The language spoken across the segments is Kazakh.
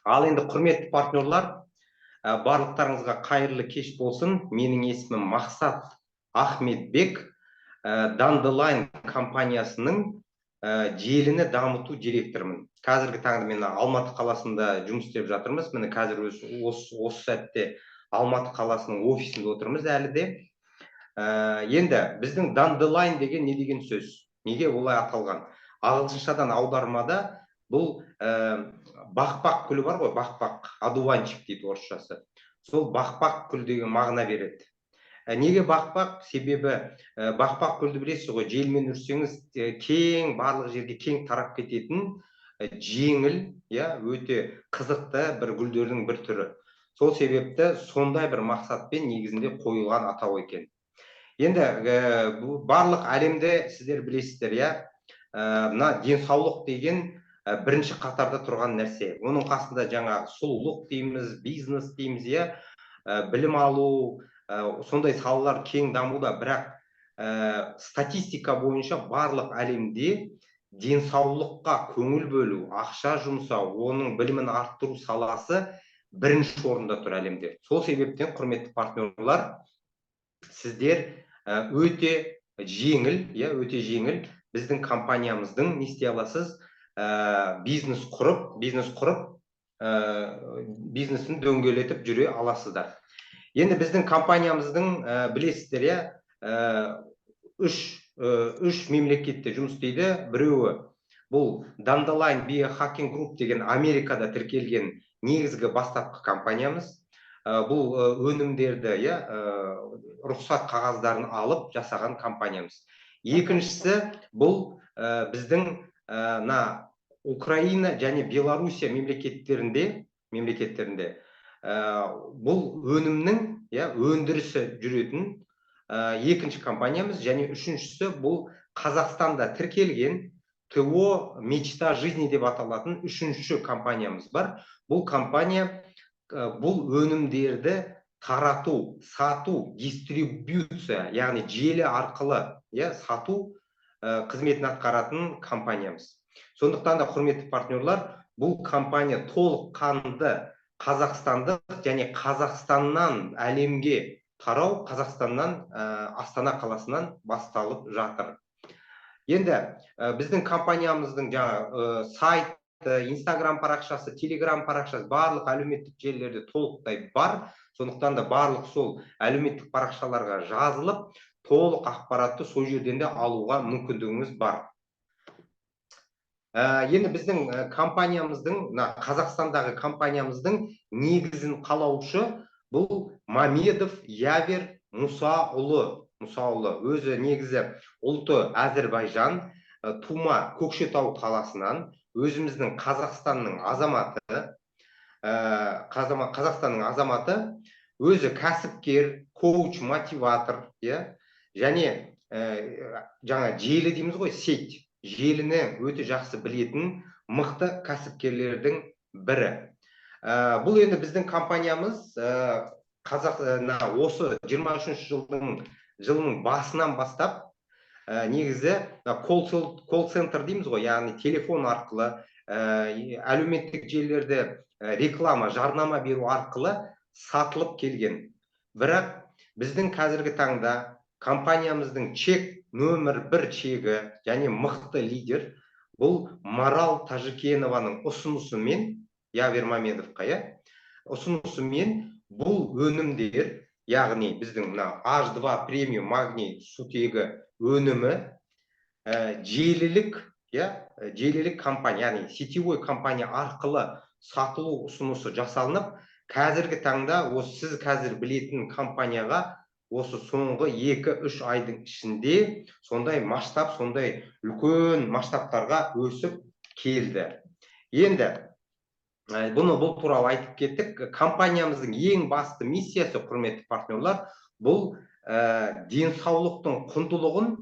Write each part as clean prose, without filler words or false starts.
Ал енді, құрметті партнерлар, барлықтарыңызға қайырлы кеш болсын. Менің есімім Мақсат Ахметбек, Dandelion компаниясының желіні дамыту директорымын. Қазіргі таңда мен Алматы қаласында жұмыс істеп жатырмыз. Міне, қазір осы сәтте Алматы қаласының офисінде отырмыз әлі де. Енді біздің Dandelion деген не деген сөз? Неге олай аталған? Ағылшыншадан аудармада бұл бақбақ гүлі бар ғой, бақбақ, одуванчик дейді орысшасы. Сол бақбақ гүл деген мағына береді. Неге бақбақ? Себебі бақбақ гүлді білесіз ғой, желмен үрсеңіз, кең, барлық жерге кең тарап кететін, жеңіл, иә, өте қызықты бір гүлдердің бір түрі. Сол себепті сондай бір мақсатпен негізінде қойылған атау екен. Енді бұл барлық әлемде, сіздер білесіздер, иә, мына денсаулық деген бірінші қатарда тұрған нәрсе. Оның қасында жаңағы сұлулық дейміз, бизнес дейміз, иә, білім алу, сондай салалар кең дамуда. Бірақ статистика бойынша барлық әлемде денсаулыққа көңіл бөлу, ақша жұмсау, оның білімін арттыру саласы бірінші орында тұр әлемде. Сол себептен, құрметті партнерлар, сіздер өте жеңіл, иә, өте жеңіл біздің компаниямыздың не істей аласыз, бизнес құрып, бизнесін дөңгелетіп жүре аласыздар. Енді біздің компаниямыздың, білесіздер, иә, үш мемлекетте жұмыс істейді. Біреуі бұл Dandelion Biohacking Group деген Америкада тіркелген негізгі бастапқы компаниямыз. Бұл өнімдерді, иә, рұқсат қағаздарын алып жасаған компаниямыз. Екіншісі бұл біздің мына Украина және Белоруссия мемлекеттерінде бұл өнімнің, иә, өндірісі жүретін екінші компаниямыз. Және үшіншісі бұл Қазақстанда тіркелген ТО «Мечта жизни» деп аталатын үшінші компаниямыз бар. Бұл компания бұл өнімдерді тарату, сату, дистрибьюция, яғни желі арқылы, иә, сату қызметін атқаратын компаниямыз. Сондықтан да, құрметті партнерлар, бұл компания толыққанды қазақстандық және Қазақстаннан әлемге тарау Қазақстаннан, Астана қаласынан басталып жатыр. Енді біздің компаниямыздың жаңа сайт, Инстаграм парақшасы, Телеграм парақшасы барлық әлеуметтік желілерде толықтай бар. Сондықтан да барлық сол әлеуметтік парақшаларға жазылып, толық ақпаратты сол жерден де алуға мүмкіндігіңіз бар. Енді біздің компаниямыздың, мына Қазақстандағы компаниямыздың негізін қалаушы бұл Мамедов Явер Мұсаұлы. Мұсаұлы өзі негізі ұлты әзірбайжан, тума Көкшетау қаласынан, өзіміздің Қазақстанның азаматы, Қазақстанның азаматы, өзі кәсіпкер, коуч, мотиватор, иә, және жаңа желі дейміз ғой, сеть, желіні өте жақсы білетін мықты кәсіпкерлердің бірі. Бұл енді біздің компаниямыз қазақ мына осы 23 жылдың жылының басынан бастап негізі колл центр дейміз ғой, яғни телефон арқылы, әлеуметтік желілерде реклама, жарнама беру арқылы сатылып келген. Бірақ біздің қазіргі таңда компаниямыздың чек нөмір бір чегі және мықты лидер бұл Марал Тажикенованың ұсынысымен, Явер Мамедовқа, иә, ұсынысымен бұл өнімдер, яғни біздің мына H2 премиум магний сутегі өнімі желілік, иә, желілік компания, яғни сетевой компания арқылы сатылу ұсынысы жасалынып, қазіргі таңда осы сіз қазір білетін компанияға осы соңғы 2-3 айдың ішінде сондай масштаб, сондай үлкен масштабтарға өсіп келді. Енді бұны, бұл туралы айтып кеттік. Компаниямыздың ең басты миссиясы, құрметті партнерлар, бұл денсаулықтың құндылығын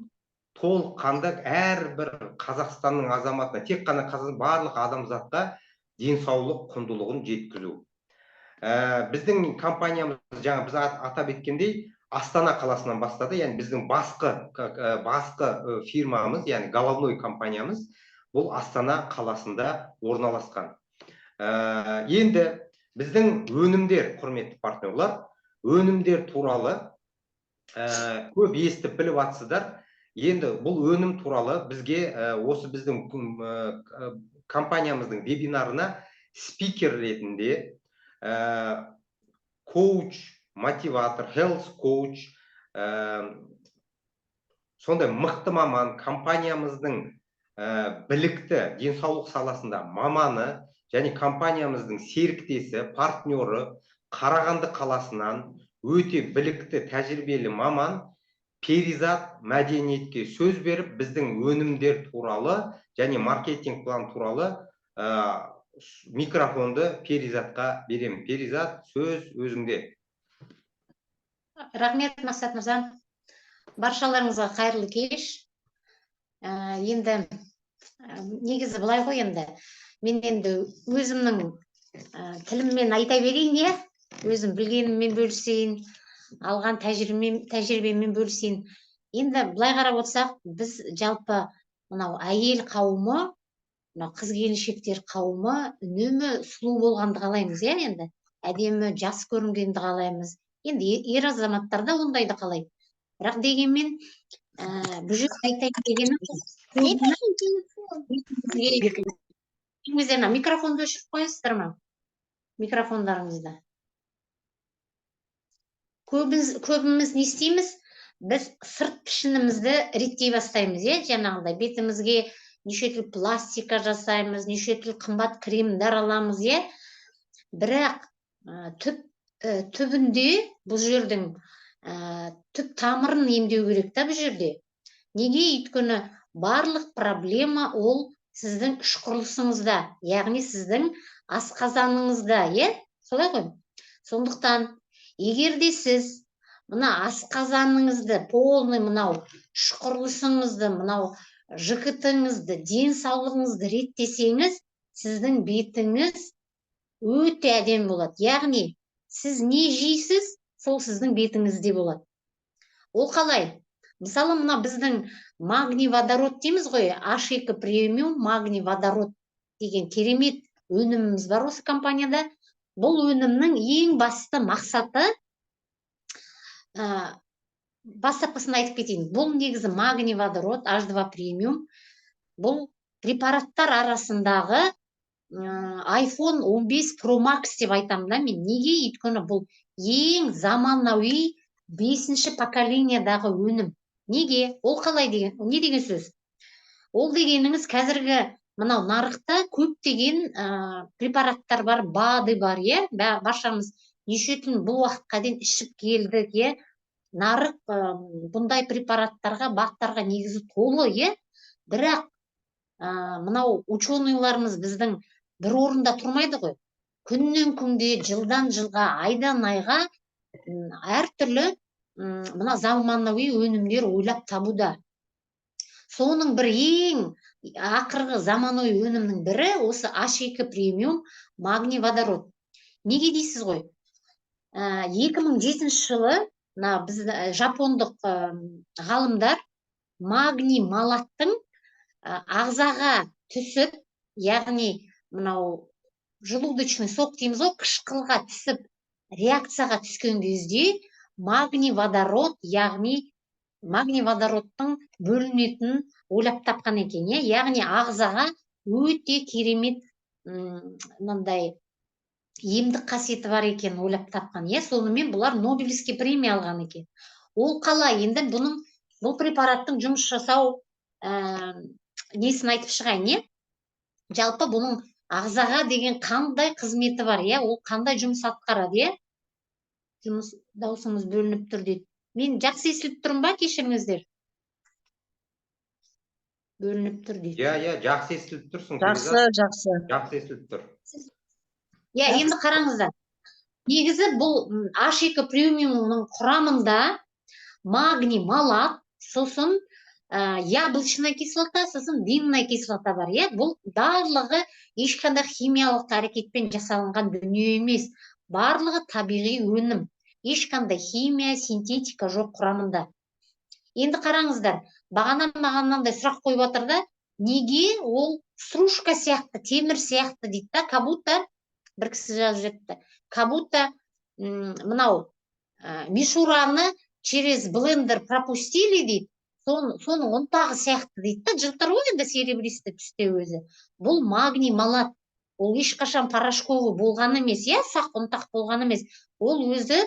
толыққанды әрбір Қазақстанның азаматына, тек қана Қазақстан, барлық адамзатқа денсаулық құндылығын жеткізу. Біздің компаниямыз жаңа біз атап өткендей Астана қаласынан бастады, яғни біздің басқы фирмамыз, яғни головной компаниямыз Бұл Астана қаласында орналасқан. Енді біздің өнімдер, құрметті партнерлар, өнімдер туралы көп естіп біліп атсыздар. Енді бұл өнім туралы бізге осы біздің компаниямыздың вебинарына спикер ретінде коуч, мотиватор, health coach, сондай мықты маман, компаниямыздың білікті денсаулық саласында маманы және компаниямыздың серіктесі, партнері, Қарағанды қаласынан өте білікті, тәжірибелі маман Перизат Мәдениетке сөз беріп, біздің өнімдер туралы және маркетинг план туралы микрофонды Перизатқа беремін. Перизат, сөз өзіңде. Рахмет, Мақсат мырза. Баршаларыңызға қайырлы кеш. Енді негізі былай ғой, енді мен енді өзімнің тіліммен айта берейін, иә, өзім білгеніммен бөлісейін, алған тәжірибеммен бөлісейін. Енді былай қарап отырсақ, біз жалпы мынау әйел қауымы, мынау қыз келіншектер қауымы үнемі сұлу болғанды қалаймыз, иә, енді әдемі, жас көрінгенді қалаймыз. Енді ер азаматтар да ондайды қалайды, бірақ дегенмен бұл жерде айтайын дегенім, ана микрофонды өшіріп қоясыздар ма, микрофондарыңызды? Көбіміз не істейміз? Біз сырт пішінімізді реттей бастаймыз, иә, жаңағыдай бетімізге неше түрлі пластика жасаймыз, неше түрлі қымбат кремдер аламыз, иә. Бірақ түбінде бұл жердің түп тамырын емдеу керек та бұл жерде. Неге? Өйткені барлық проблема ол сіздің іш құрылысыңызда, яғни сіздің асқазаныңызда, иә, солай ғой. Сондықтан егер де сіз мына асқазаныңызды полный, мынау іш құрылысыңызды, мынау ЖКТ-ңізді, денсаулығыңызды реттесеңіз, сіздің бетіңіз өте әдемі болады. Яғни сіз не жейсіз, сол сіздің бетіңізде болады. Ол қалай? Мысалы, мына біздің магний водород дейміз ғой, H2 премиум магний водород деген керемет өніміміз бар осы компанияда. Бұл өнімнің ең басты мақсаты, бастапқысын айтып кетейін. Бұл негізі магний водород H2 премиум, бұл препараттар арасындағы iPhone 15 Pro Max деп айтамын да мен. Неге? Өйткені бұл ең заманауи 5-ші поколениядағы өнім. Неге? Ол қалай деген, не деген сөз? Ол дегеніңіз, қазіргі мынау нарықта көптеген препараттар бар, БАДы бар, иә, баршамыз неше түрлі бұл уақытқа дейін ішіп келдік, иә. Нарық бұндай препараттарға, БАДтарға негізі толы, иә. Бірақ мынау ученыйларымыз біздің бір орында тұрмайды ғой. Күннен күнге, жылдан жылға, айдан айға әртүрлі мына заманауи өнімдер ойлап табуда. Соның бір ең ақырғы заманауи өнімнің бірі осы H2 премиум магний водород. Неге дейсіз ғой? 2007 жылы мына біз жапондық ғалымдар магний малаттың ағзаға түсіп, яғни мынау желудочный сок дейміз ғой, қышқылға түсіп, реакцияға түскен кезде магний водород, яғни магний водородтың бөлінетінін ойлап тапқан екен, иә. Яғни ағзаға өте керемет мынандай емдік қасиеті бар екенін ойлап тапқан, иә. Сонымен бұлар Нобелевский премия алған екен. Ол қалай? Енді бұл препараттың жұмыс жасау несін айтып шығайын, иә. Жалпы бұның ағзаға деген қандай қызметі бар, иә, ол қандай жұмыс атқарады, иә. Жұмыс, даусыңыз бөлініп тұр дейді. Мен жақсы естіліп тұрмын ба? Кешіріңіздер. Бөлініп тұр дейді. Иә, иә, жақсы естіліп тұрсың. Жақсы, жақсы. Жақсы естіліп тұр. Иә, енді қараңыздар. Негізі бұл H2 премиумның құрамында магний малат, сосын яблочная кислота, сосын винная кислота бар, иә. Бұл барлығы ешқандай химиялық әрекетпен жасалынған дүние емес. Барлығы табиғи өнім. Ешқандай химия, синтетика жоқ құрамында. Енді қараңыздар, бағана маған мынандай сұрақ қойып жатыр да, неге ол Стружка сияқты, темір сияқты дейді да. Как будто, бір кісі жазып жіберіпті, как будто мынау мишураны через блендер пропустили дейді, соның ұнтағы сияқты дейді да. Жылтыр ғой енді, серебристый түсте өзі. Бұл магний малат, ол ешқашан порошковый болған емес, иә, ұсақ ұнтақ болған емес. Ол өзі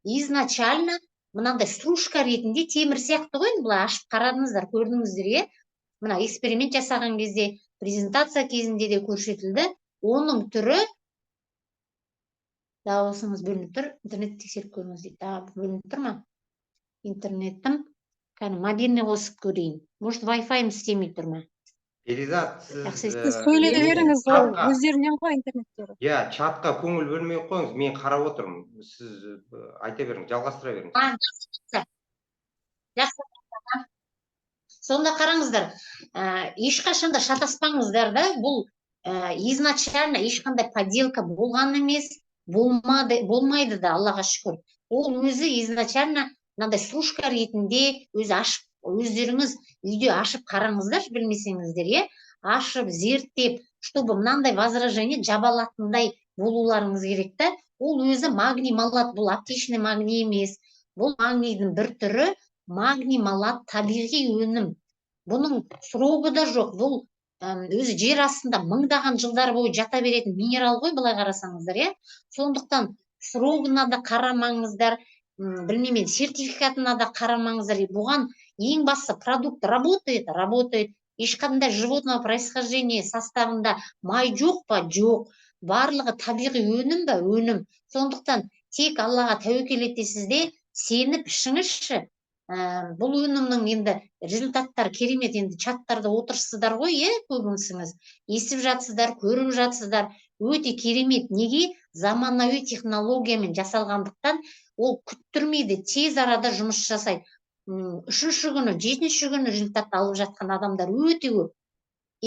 изначально мынандай стружка ретінде, темір сияқты ғой енді. Былай ашып қарадыңыздар, көрдіңіздер, иә. Мына эксперимент жасаған кезде, презентация кезінде де көрсетілді оның түрі. Дауысыңыз бөлініп тұр, интернет тексеріп көріңіз дейді. Бөлініп тұр ма интернетім? Кәні, мобильный қосып көрейін, может, вайфайым істемей тұр ма? Перизат, сіз Жақсы. Сіз сөйлей беріңіз, ол өздерінен ғой интернеттері. Иә, чатқа көңіл бөлмей ақ қойыңыз, мен қарап отырмын. Сіз айта беріңіз, жалғастыра беріңіз. Жақсы. Сонда қараңыздар, ешқашан да шатаспаңыздар да. Бұл изначально ешқандай подделка болған емес, болмады, болмайды да, Аллаға шүкір. Ол өзі изначально мынандай стружка ретінде өзі. Ашып, өздеріңіз үйде ашып қараңыздаршы, білмесеңіздер, иә, ашып зерттеп, чтобы мынандай возражение жаба алатындай болуларыңыз керек та. Ол өзі магний малат, бұл аптечный магний емес, бұл магнийдің бір түрі. Магний малат табиғи өнім, бұның срогы да жоқ. Бұл өзі жер астында мыңдаған жылдар бойы жата беретін минерал ғой, былай қарасаңыздар, иә. Сондықтан срогына да қарамаңыздар, білмеймін, сертификатына да қарамаңыздар. Бұған ең бастысы, продукт работает, работает. Ешқандай животного происхождения составында май жоқ па? Жоқ. Барлығы табиғи өнім ба? Өнім. Сондықтан тек Аллаға тәуекел етесіз де, сеніп ішіңізші. Бұл өнімнің енді результаттары керемет. Енді чаттарда отырсыздар ғой, иә, көбіңізіңіз естіп жатсыздар, көріп жатсыздар. Өте керемет. Неге? Заманауи технологиямен жасалғандықтан, ол күттірмейді, тез арада жұмыс жасайды. Үшінші күні, жетінші күні результат алып жатқан адамдар өте көп.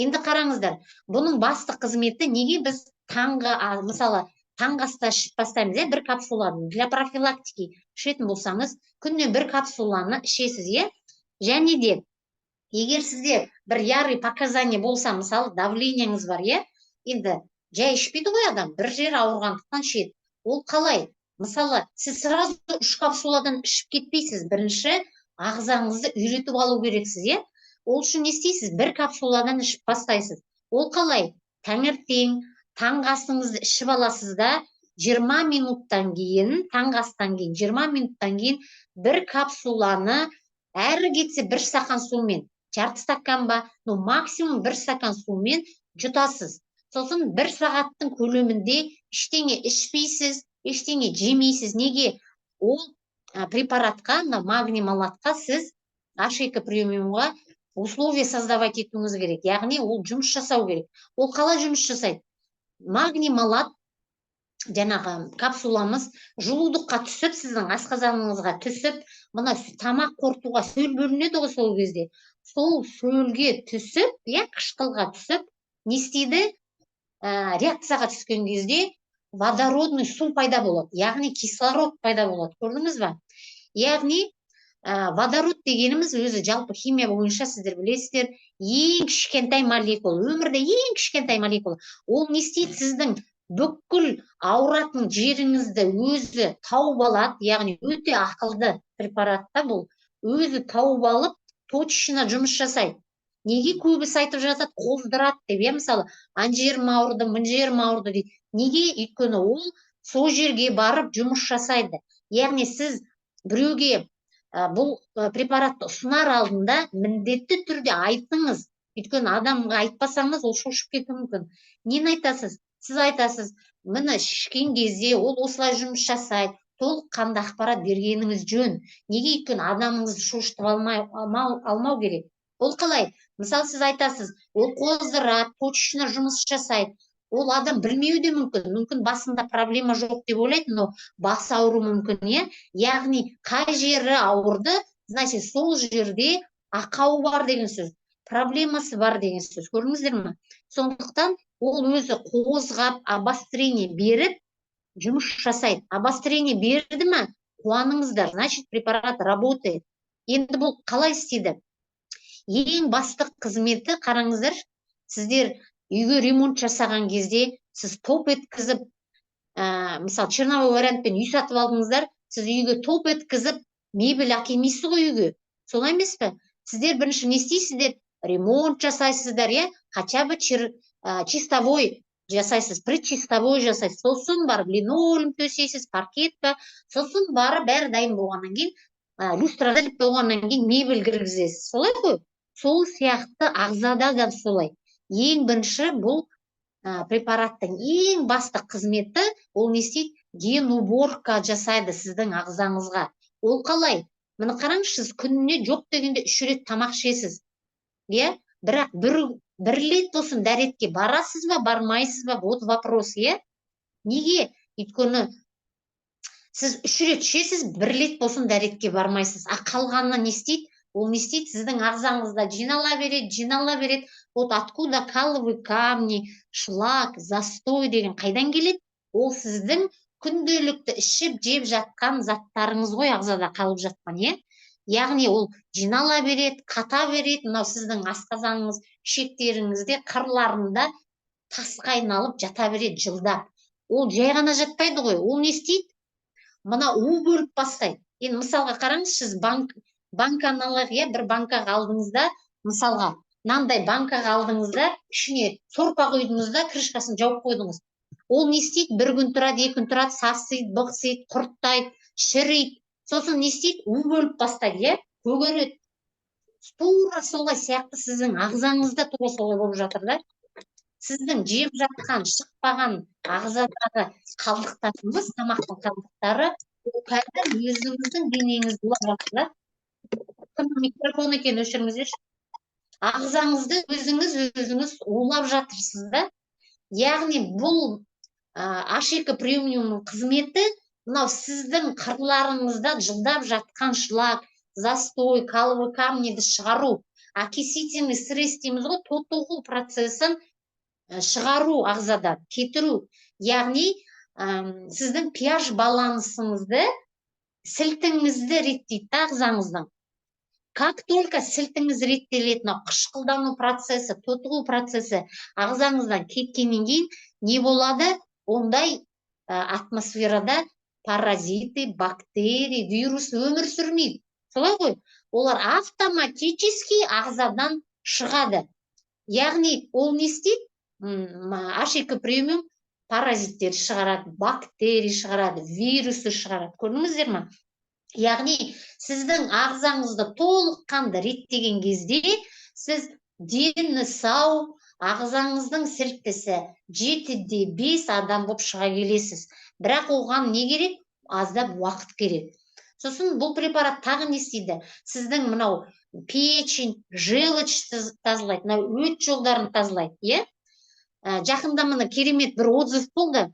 Енді қараңыздар, бұның басты қызметі, неге біз таңғы, мысалы, таңғы аста ішіп бастаймыз, иә, бір капсуланы для профилактики ішетін болсаңыз, күніне бір капсуланы ішесіз, иә. Және де егер сізде бір ярый показание болса, мысалы, давлениеңіз бар, иә. Енді жай ішпейді ғой адам, бір жері ауырғандықтан ішеді. Ол қалай? Мысалы, сіз сразу үш капсуладан ішіп кетпейсіз. Бірінші ағзаңызды үйретіп алу керексіз, иә. Ол үшін не істейсіз? Бір капсуладан ішіп бастайсыз. Ол қалай? Таңертең таңғы асыңызды ішіп аласыз да, 20 минуттан кейін, таңғы астан кейін, 20 минуттан кейін бір капсуланы, әрі кетсе бір стақан сумен, жарты стакан ба, ну, максимум бір стакан сумен жұтасыз. Сосын бір сағаттың көлемінде ештеңе ішпейсіз, ештеңе жемейсіз. Неге? Ол препаратқа, мына магний малатқа, сіз H2 премиумға условия создавать етуіңіз керек, яғни ол жұмыс жасау керек. Ол қалай жұмыс жасайды? Магний малат, жаңағы капсуламыз желудокқа түсіп, сіздің асқазаныңызға түсіп, мына тамақ қорытуға сөл бөлінеді ғой сол кезде, сол сөлге түсіп, иә, қышқылға түсіп, не істейді? Реакцияға түскен кезде водородный су пайда болады, яғни кислород пайда болады. Көрдіңіз ба? Яғни водород дегеніміз өзі жалпы химия бойынша, сіздер білесіздер, ең кішкентай молекула, өмірде ең кішкентай молекула. Ол не істейді? Сіздің бүкіл ауыратын жеріңізді өзі тауып алады, яғни өте ақылды препарат та бұл. Өзі тауып алып, точно жұмыс жасайды. Неге көбісі айтып жатады қоздырады деп, иә? Мысалы, ана жерім ауырды, мына жерім ауырды дейді. Неге? Өйткені ол сол жерге барып жұмыс жасайды. Яғни сіз біреуге бұл препаратты ұсынар алдында міндетті түрде айтыңыз. Өйткені адамға айтпасаңыз, ол шошып кетуі мүмкін. Нені айтасыз? Сіз айтасыз: міне, ішкен кезде ол осылай жұмыс жасайды. Толыққанды ақпарат бергеніңіз жөн. Неге? Өйткені адамыңызды шошытып алмау керек. Ол қалай? Мысалы, сіз айтасыз: ол қоздырады, точно жұмыс жасайды. Ол адам білмеуі де мүмкін, мүмкін, басында проблема жоқ деп ойлайды, но басы ауруы мүмкін, иә. Яғни қай жері ауырды, значит, сол жерде ақауы бар деген сөз, проблемасы бар деген сөз. Көрдіңіздер ме? Сондықтан ол өзі қозғап, обострение беріп жұмыс жасайды. Обострение берді ме, қуаныңыздар, значит, препарат работает. Енді бұл қалай істейді? Ең басты қызметі, қараңыздар. Сіздер үйге ремонт жасаған кезде сіз топ еткізіп, мысалы, черновой вариантпен үй сатып алдыңыздар, сіз үйге топ еткізіп мебель әкелмейсіз ғой үйге, солай емес пе? Сіздер бірінші не істейсіздер? Ремонт жасайсыздар, иә, хотя бы чистовой жасайсыз, предчистовой жасайсыз, сосын барып линолеум төсейсіз, паркет па, сосын барып бәрі дайын болғаннан кейін, люстра іліп болғаннан кейін мебель кіргізесіз, солай ғой? Сол сияқты ағзада да солай. Ең бірінші бұл препараттың ең басты қызметі, ол не істейді? Генуборка жасайды сіздің ағзаңызға. Ол қалай? Міне, қараңызшы, сіз күніне жоқ дегенде үш рет тамақ ішесіз, иә, бірақ бір рет болсын дәретке барасыз ба, бармайсыз ба? Вот вопрос, иә. Неге? Өйткені сіз үш рет ішесіз, бір рет болсын дәретке бармайсыз. А қалғанына не істейді ол? Не істейді? Сіздің ағзаңызда жинала береді, жинала береді. Вот откуда каловые камни, шлак, застой деген қайдан келеді? Ол сіздің күнделікті ішіп жеп жатқан заттарыңыз ғой, ағзада қалып жатқан, иә. Яғни ол жинала береді, қата береді, мынау сіздің асқазаныңыз, ішектеріңізде, қырларында тасқа айналып жата береді жылдап. Ол жай ғана жатпайды ғой, ол не істейді? Мына у бөліп бастайды. Енді мысалға қараңызшы, сіз банканы алайық, иә, бір банкаға алдыңыз да, мысалға, мынандай банкаға алдыңыз да, ішіне сорпа құйдыңыз да, крышкасын жауып қойдыңыз. Ол не істейді? Бір күн тұрады, 2 күн тұрады, сасиды, бықсиды, құрттайды, шіриді. Сосын не істейді? У бөліп бастайды, иә, көгереді. Тура солай сияқты сіздің ағзаңызда тура солай болып жатыр да. Сіздің жеп жатқан, шықпаған ағзадағы қалдықтарыңыз, тамақтың қалдықтары, ол кәдімгі өзіңіздің денеңізді улап жатыр да. Кімнің микрофон екен, өшіріңіздерші. Ағзаңызды өзіңіз улап жатырсыз да. Яғни бұл H2 премиумның қызметі мынау сіздің қырларыңызда жылдап жатқан шлак, застой, каловый камниді шығару, окислительный стресс дейміз ғой, тотығу процесін шығару, ағзадан кетіру. Яғни сіздің pH балансыңызды, сілтіңізді реттейді да ағзаңыздың. Как только сілтіңіз реттеледі, мынау қышқылдану процесі, тотығу процесі ағзаңыздан кеткеннен кейін не болады? Ондай атмосферада паразиты, бактерии, вирус өмір сүрмейді, солай ғой? Олар автоматически ағзадан шығады. Яғни ол не істейді? H2 премиум паразиттерді шығарады, бактерия шығарады, вирусты шығарады, көрдіңіздер ма? Яғни сіздің ағзаңызды толыққанды реттеген кезде сіз дені сау, ағзаңыздың сілтісі 7,5 адам болып шыға келесіз. Бірақ оған не керек? Аздап уақыт керек. Сосын бұл препарат тағы не істейді? Сіздің мынау печень, желчь тазалайды, мынау өт жолдарын тазалайды, иә. Жақында міне керемет бір отзыв болды.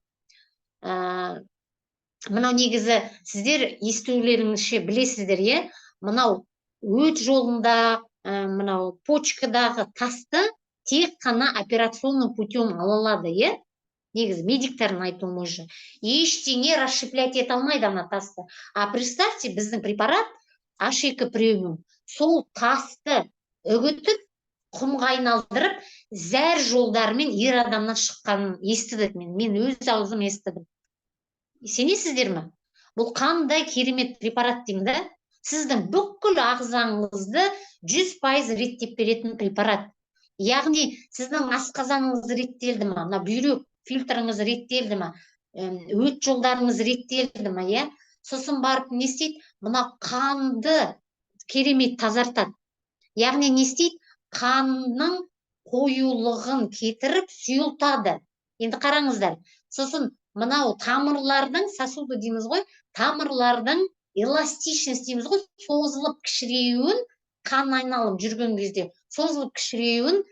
Мынау негізі сіздер естулеріңізше білесіздер, иә, мынау өт жолында, мынау почкадағы тасты тек қана операционным путем ала алады, иә. Негізі медиктердің айтуы бойынша ештеңе расщеплять ете алмайды ана тасты. А представьте, біздің препарат H2 премиум сол тасты үгітіп, құмға айналдырып, зәр жолдарымен ер адамнан шыққанын естідік. Мен өз аузым естідім. Сенесіздер ме? Бұл қандай керемет препарат деймін да. Сіздің бүкіл ағзаңызды 100% реттеп беретін препарат. Яғни сіздің асқазаныңыз реттелді ма, мына бүйрек фильтріңіз реттелді ма, өт жолдарыңыз реттелді ма, иә. Сосын барып не істейді? Мына қанды керемет тазартады. Яғни не істейді? Қанның қоюлығын кетіріп, сұйылтады. Енді қараңыздар, сосын мынау тамырлардың, сосуды дейміз ғой, тамырлардың эластичность дейміз ғой, созылып кішіреюін, қан айналып жүрген кезде созылып кішіреюін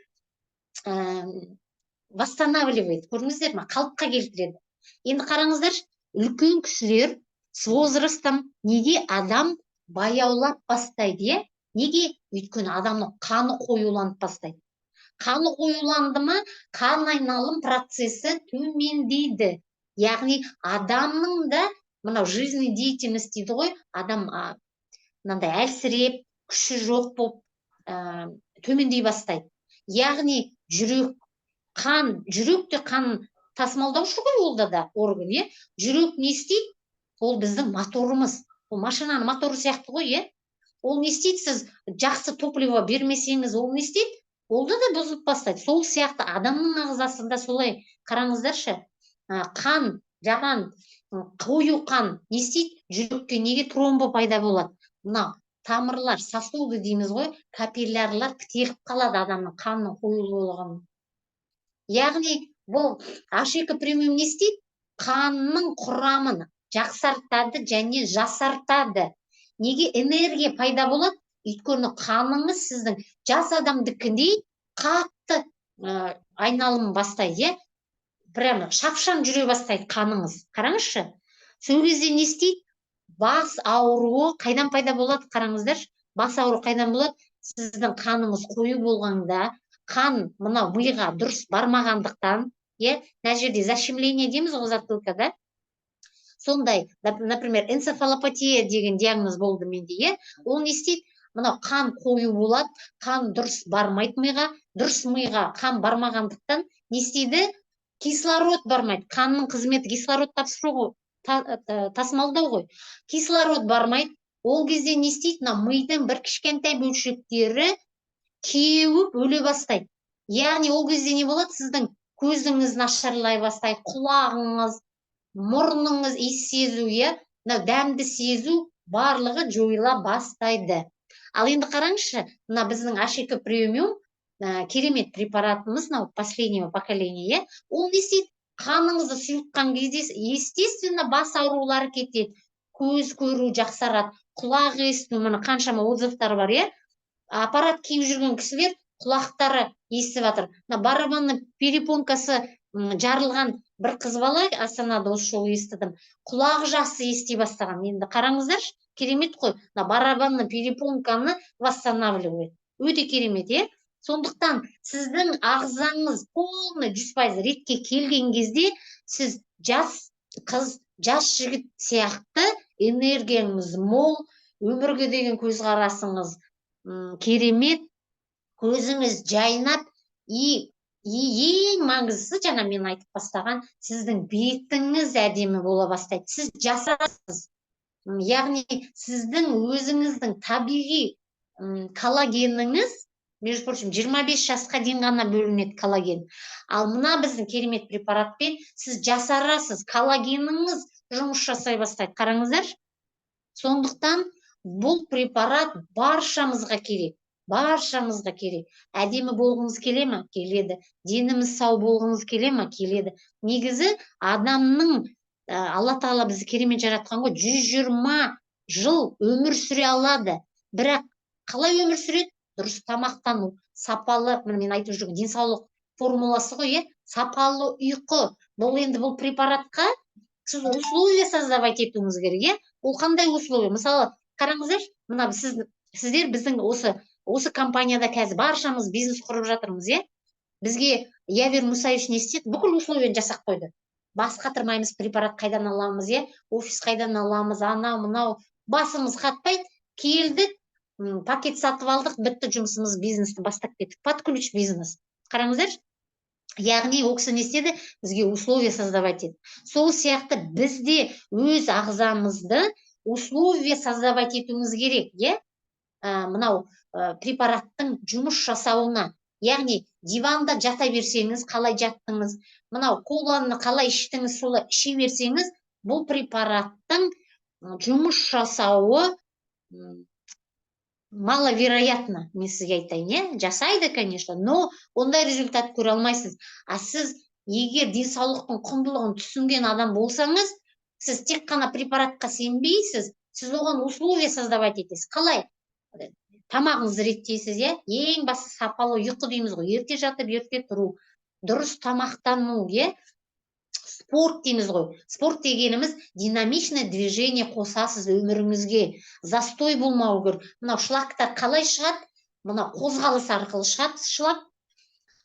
восстанавливает, көрдіңіздер ма? Қалыпқа келтіреді. Енді қараңыздаршы, үлкен кісілер с возрастом неге адам баяулап бастайды, иә? Неге? Өйткені адамның қаны қоюланып бастайды. Қаны қоюланды ма, қан айналым процесі төмендейді. Яғни адамның да мынау жизнедеятельность дейді ғой, адам мынандай әлсіреп, күші жоқ болып төмендей бастайды. Яғни жүрек, қан, жүрек те қан тасымалдаушы ғой, ол да орган, иә. Жүрек не істейді? Ол біздің моторымыз. Ол машинаның моторы сияқты ғой, иә. Ол не істейді? Сіз жақсы топливо бермесеңіз, ол не істейді? Ол да бұзылып бастайды. Сол сияқты адамның ағзасында солай, қараңыздаршы, қан жаман, қою қан не істейді? Жүрекке неге тромбы пайда болады? Мына тамырлар, сосуды дейміз ғой, капиллярлар бітеліп қалады адамның қанының қоюлығын. Яғни бұл H2 премиум не істейді? Қанның құрамын жақсартады және жасартады. Неге энергия пайда болады? Өйткені қаныңыз сіздің жас адамдікіндей қатты айналым бастайды, иә? Прямо шапшаң жүре бастайды қаныңыз. Қараңызшы. Сол кезде не істейді? Бас ауруы қайдан пайда болады? Қараңыздаршы. Бас ауруы қайдан болады? Сіздің қаныңыз қою болғанда, қан мынау миға дұрыс бармағандықтан, иә, мына жерде защемление дейміз ғой затылкада. Сондай, например, энцефалопатия деген диагноз болды менде, иә. Ол не істейді? Мынау қан қою болады, қан дұрыс бармайды миға, дұрыс миға қан бармағандықтан не істейді? Кислород бармайды. Қанның қызметі кислород тапсыру ғой, тасымалдау ғой. Кислород бармайды. Ол кезде не істейді? Мына мидың бір кішкентай бөлшектері кеуіп өле бастайды. Яғни ол кезде не болады? Сіздің көзіңіз нашарлай бастайды, құлағыңыз, мұрныңыз, иіс сезу, иә, мынау дәмді сезу, барлығы жойыла бастайды. Ал енді қараңызшы, мына біздің H2 премиум керемет препаратымыз, мынау последнего поколения, иә, ол не істейді? Қаныңызды сұйылтқан кезде, естественно, бас аурулары кетеді, көз көру жақсарады, құлақ есту, міне қаншама отзывтар бар, иә. Аппарат киіп жүрген кісілер құлақтары естіп жатыр. Мына барабанный перепонкасы жарылған бір қыз бала Астанада, осы жолы естідім, құлағы жақсы ести бастаған. Енді қараңыздаршы, керемет қой. Мына барабанный перепонканы восстанавливает, өте керемет, иә. Сондықтан сіздің ағзаңыз полный 100% ретке келген кезде, сіз жас қыз, жас жігіт сияқты энергияңыз мол, өмірге деген көзқарасыңыз керемет, көзіңіз жайнап, и ең маңыздысы, жаңа мен айтып бастаған, сіздің бетіңіз әдемі бола бастайды, сіз жасарасыз. Яғни сіздің өзіңіздің табиғи коллагеніңіз, между прочим, 25 жасқа дейін ғана бөлінеді коллаген. Ал мына біздің керемет препаратпен сіз жасарасыз, коллагеніңіз жұмыс жасай бастайды. Қараңыздаршы. Сондықтан бұл препарат баршамызға керек, баршамызға керек. Әдемі болғыңыз келе ме? Келеді. Деніміз сау болғыңыз келе ме? Келеді. Негізі адамның, Алла тағала бізді керемет жаратқан ғой, 120 жыл өмір сүре алады. Бірақ қалай өмір сүреді? Дұрыс тамақтану, сапалы, міне мен айтып жүрген денсаулық формуласы ғой, иә, сапалы ұйқы. Бұл енді бұл препаратқа сіз условия создавать етуіңіз керек, иә. Ол қандай условия? Мысалы, қараңыздаршы, мына сіздер біздің осы компанияда қазір баршамыз бизнес құрып жатырмыз, иә. Бізге Явер Мусаевич не істеді? Бүкіл условияны жасап қойды. Бас қатырмаймыз, препарат қайдан аламыз, иә, офис қайдан аламыз, анау мынау басымыз қатпайды. Келдік, пакет сатып алдық, бітті жұмысымыз, бизнесті бастап кеттік, под ключ бизнес. Қараңыздаршы, яғни ол кісі не істеді? Бізге условия создавать етті. Сол сияқты біз де өз ағзамызды условия создавать етуіміз керек, иә. Мынау препараттың жұмыс жасауына. Яғни диванда жата берсеңіз, қалай жаттыңыз, мынау коланы қалай іштіңіз, солай іше берсеңіз, бұл препараттың жұмыс жасауы маловероятно, мен сізге айтайын, иә. Жасайды, конечно, но ондай результат көре алмайсыз. А сіз егер денсаулықтың құндылығын түсінген адам болсаңыз, сіз тек қана препаратқа сенбейсіз, сіз оған условия создавать етесіз. Қалай? Тамағыңызды реттейсіз, иә. Ең бастысы сапалы ұйқы дейміз ғой, ерте жатып, ерте тұру, дұрыс тамақтану, иә. Спорт дейміз ғой. Спорт дегеніміз динамичное движение қосасыз өміріңізге, застой болмау керек. Мынау шлактар қалай шығады? Мынау қозғалыс арқылы шығады шлак.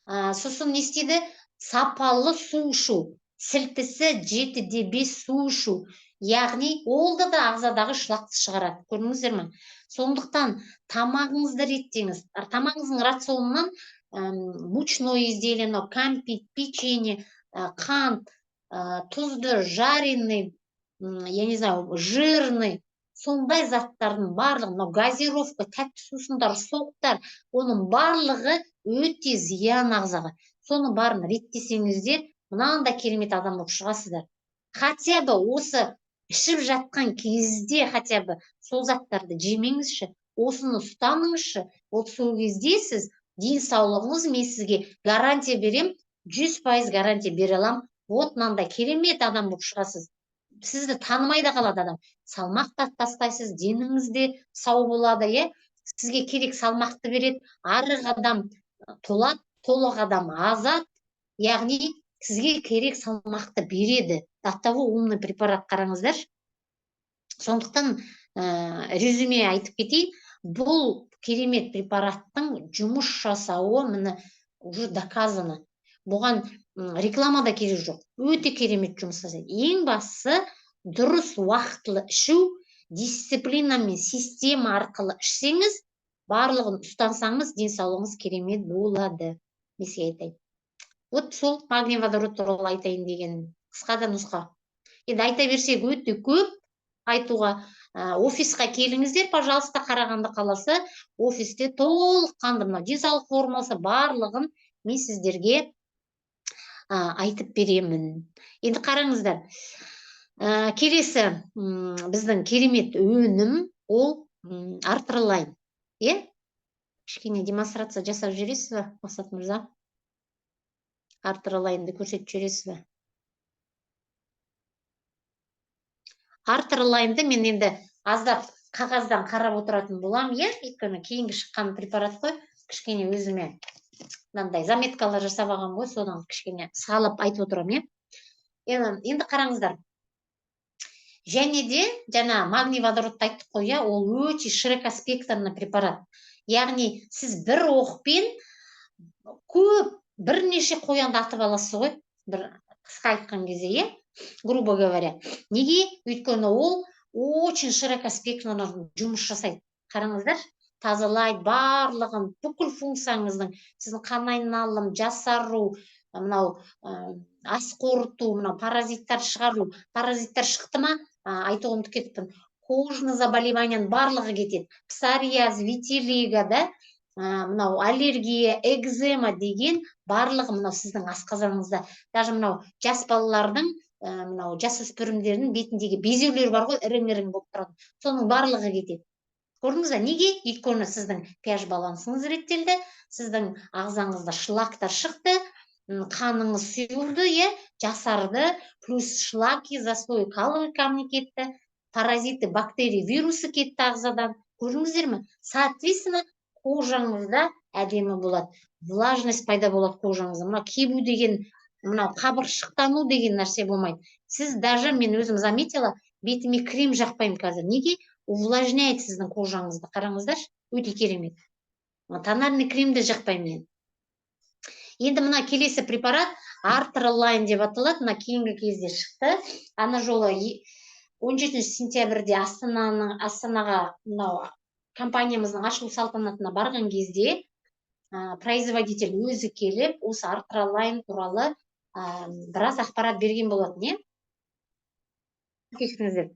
Сосын не істейді? Сапалы су ішу, сілтісі 7,5 су ішу, яғни ол да ағзадағы шлакты шығарады. Көрдіңіздер ме? Сондықтан тамағыңызды реттеңіз. Тамағыңыздың рационынан Мучной изделие, мынау кәмпит, печенье, қант, тұзды, жареный, я не знаю, жирный, сондай заттардың барлығы, мынау газировка, тәтті сусындар, соктар, оның барлығы өте зиян ағзаға. Соның барын реттесеңіздер, мынандай керемет адам болып шығасыздар. Хотя бы осы ішіп жатқан кезде хотя бы сол заттарды жемеңізші, осыны ұстаныңызшы. Вот сол кезде сіз денсаулығыңыз, мен сізге гарантия берем, 100% гарантия бере аламын. Вот мынандай керемет адам болып шығасыз. Сізді танымай да қалады адам. Салмақ та тастайсыз, деніңіз де сау болады, иә? Сізге керек салмақты береді. Арық адам толады, толық адам азады. Яғни сізге керек салмақты береді. До того умный препарат, қараңыздаршы. Сондықтан резюме айтып кетейін, бұл керемет препараттың жұмыс жасауы міне уже доказано. Бұған реклама да керек жоқ. Өте керемет жұмыс жасайды. Ең бастысы дұрыс уақытылы ішу, дисциплина мен система арқылы ішсеңіз, барлығын ұстансаңыз, денсаулығыңыз керемет болады. Мен сізге айтайын. Вот сол магний водород туралы айтайын дегенім. Қысқа да нұсқа. Енді айта берсек өте көп айтуға. Офисқа келіңіздер, пожалуйста, Қарағанды қаласы, офисте толыққанды мынау денсаулық формасы барлығын мен сіздерге айтып беремін. Енді қараңыздар, келесі біздің керемет өнім ол Артролайн. Иә? Кішкене демонстрация жасап жібересіз ба, Мақсат мырза? Артролайнды көрсетіп жібересіз бе? Артролайнды мен енді аздап қағаздан қарап отыратын боламын, иә? Өйткені кейінгі шыққан препарат қой, кішкене өзіме мынандай заметкалар жасап алғанмын ғой, содан кішкене салып айтып отырамын, иә? Енді қараңыздар. Және де жаңа магний водородты айттық қой, иә? Ол өте широкоспектрный препарат. Яғни сіз бір оқпен көп бірнеше қоянды атып аласыз ғой, бір қысқа айтқан кезде, иә? Грубо говоря. Неге? Өйткені ол очень широкоспектрный жұмыс жасайды. Қараңыздар, тазалайды барлығын, бүкіл функцияңыздың, сіздің қан айналым, жасару, мынау ас қорыту, мынау паразиттар шығару. Паразиттар шықты ма? Айтуға ұмытып кетіппін. Кожный заболеванияның барлығы кетеді. Псориаз, витилиго, да? Мынау аллергия, экзема деген барлығы мынау сіздің асқазаныңызда. Даже мынау жас балалардың, мынау жасөспірімдердің бетіндегі безеулер бар ғой, ірің-ірің болып тұрады. Соның барлығы кетеді. Көрдіңіз бе? Неге? Өйткені сіздің pH балансыңыз реттелді, сіздің ағзаңызда шлактар шықты, қаныңыз сұйылды, иә, жасарды, плюс шлаки, застой, каловый камни кетті, паразиты, бактерии, вирусы кетті ағзадан. Көрдіңіздер ме? Соответственно, кожаңызда әдемі болады. Влажность пайда болады кожаңызда. Мынау кебу деген, мынау қабыршықтану деген нәрсе болмайды. Сіз даже, мен өзім заметила, бетіме крем жақпаймын қазір. Неге? Увлажняет сіздің кожаңызды. Қараңыздаршы, өте керемет. Тональный крем де жақпаймын мен. Енді мына келесі препарат Артролайн деп аталады. Мына кейінгі кезде шықты. Ана жолы 17 сентябрьде Астанаға мынау компаниямыздың ашылу салтанатына барған кезде производитель өзі келіп осы Артролайн туралы біраз ақпарат берген болатын, иә? Кешіріңіздер.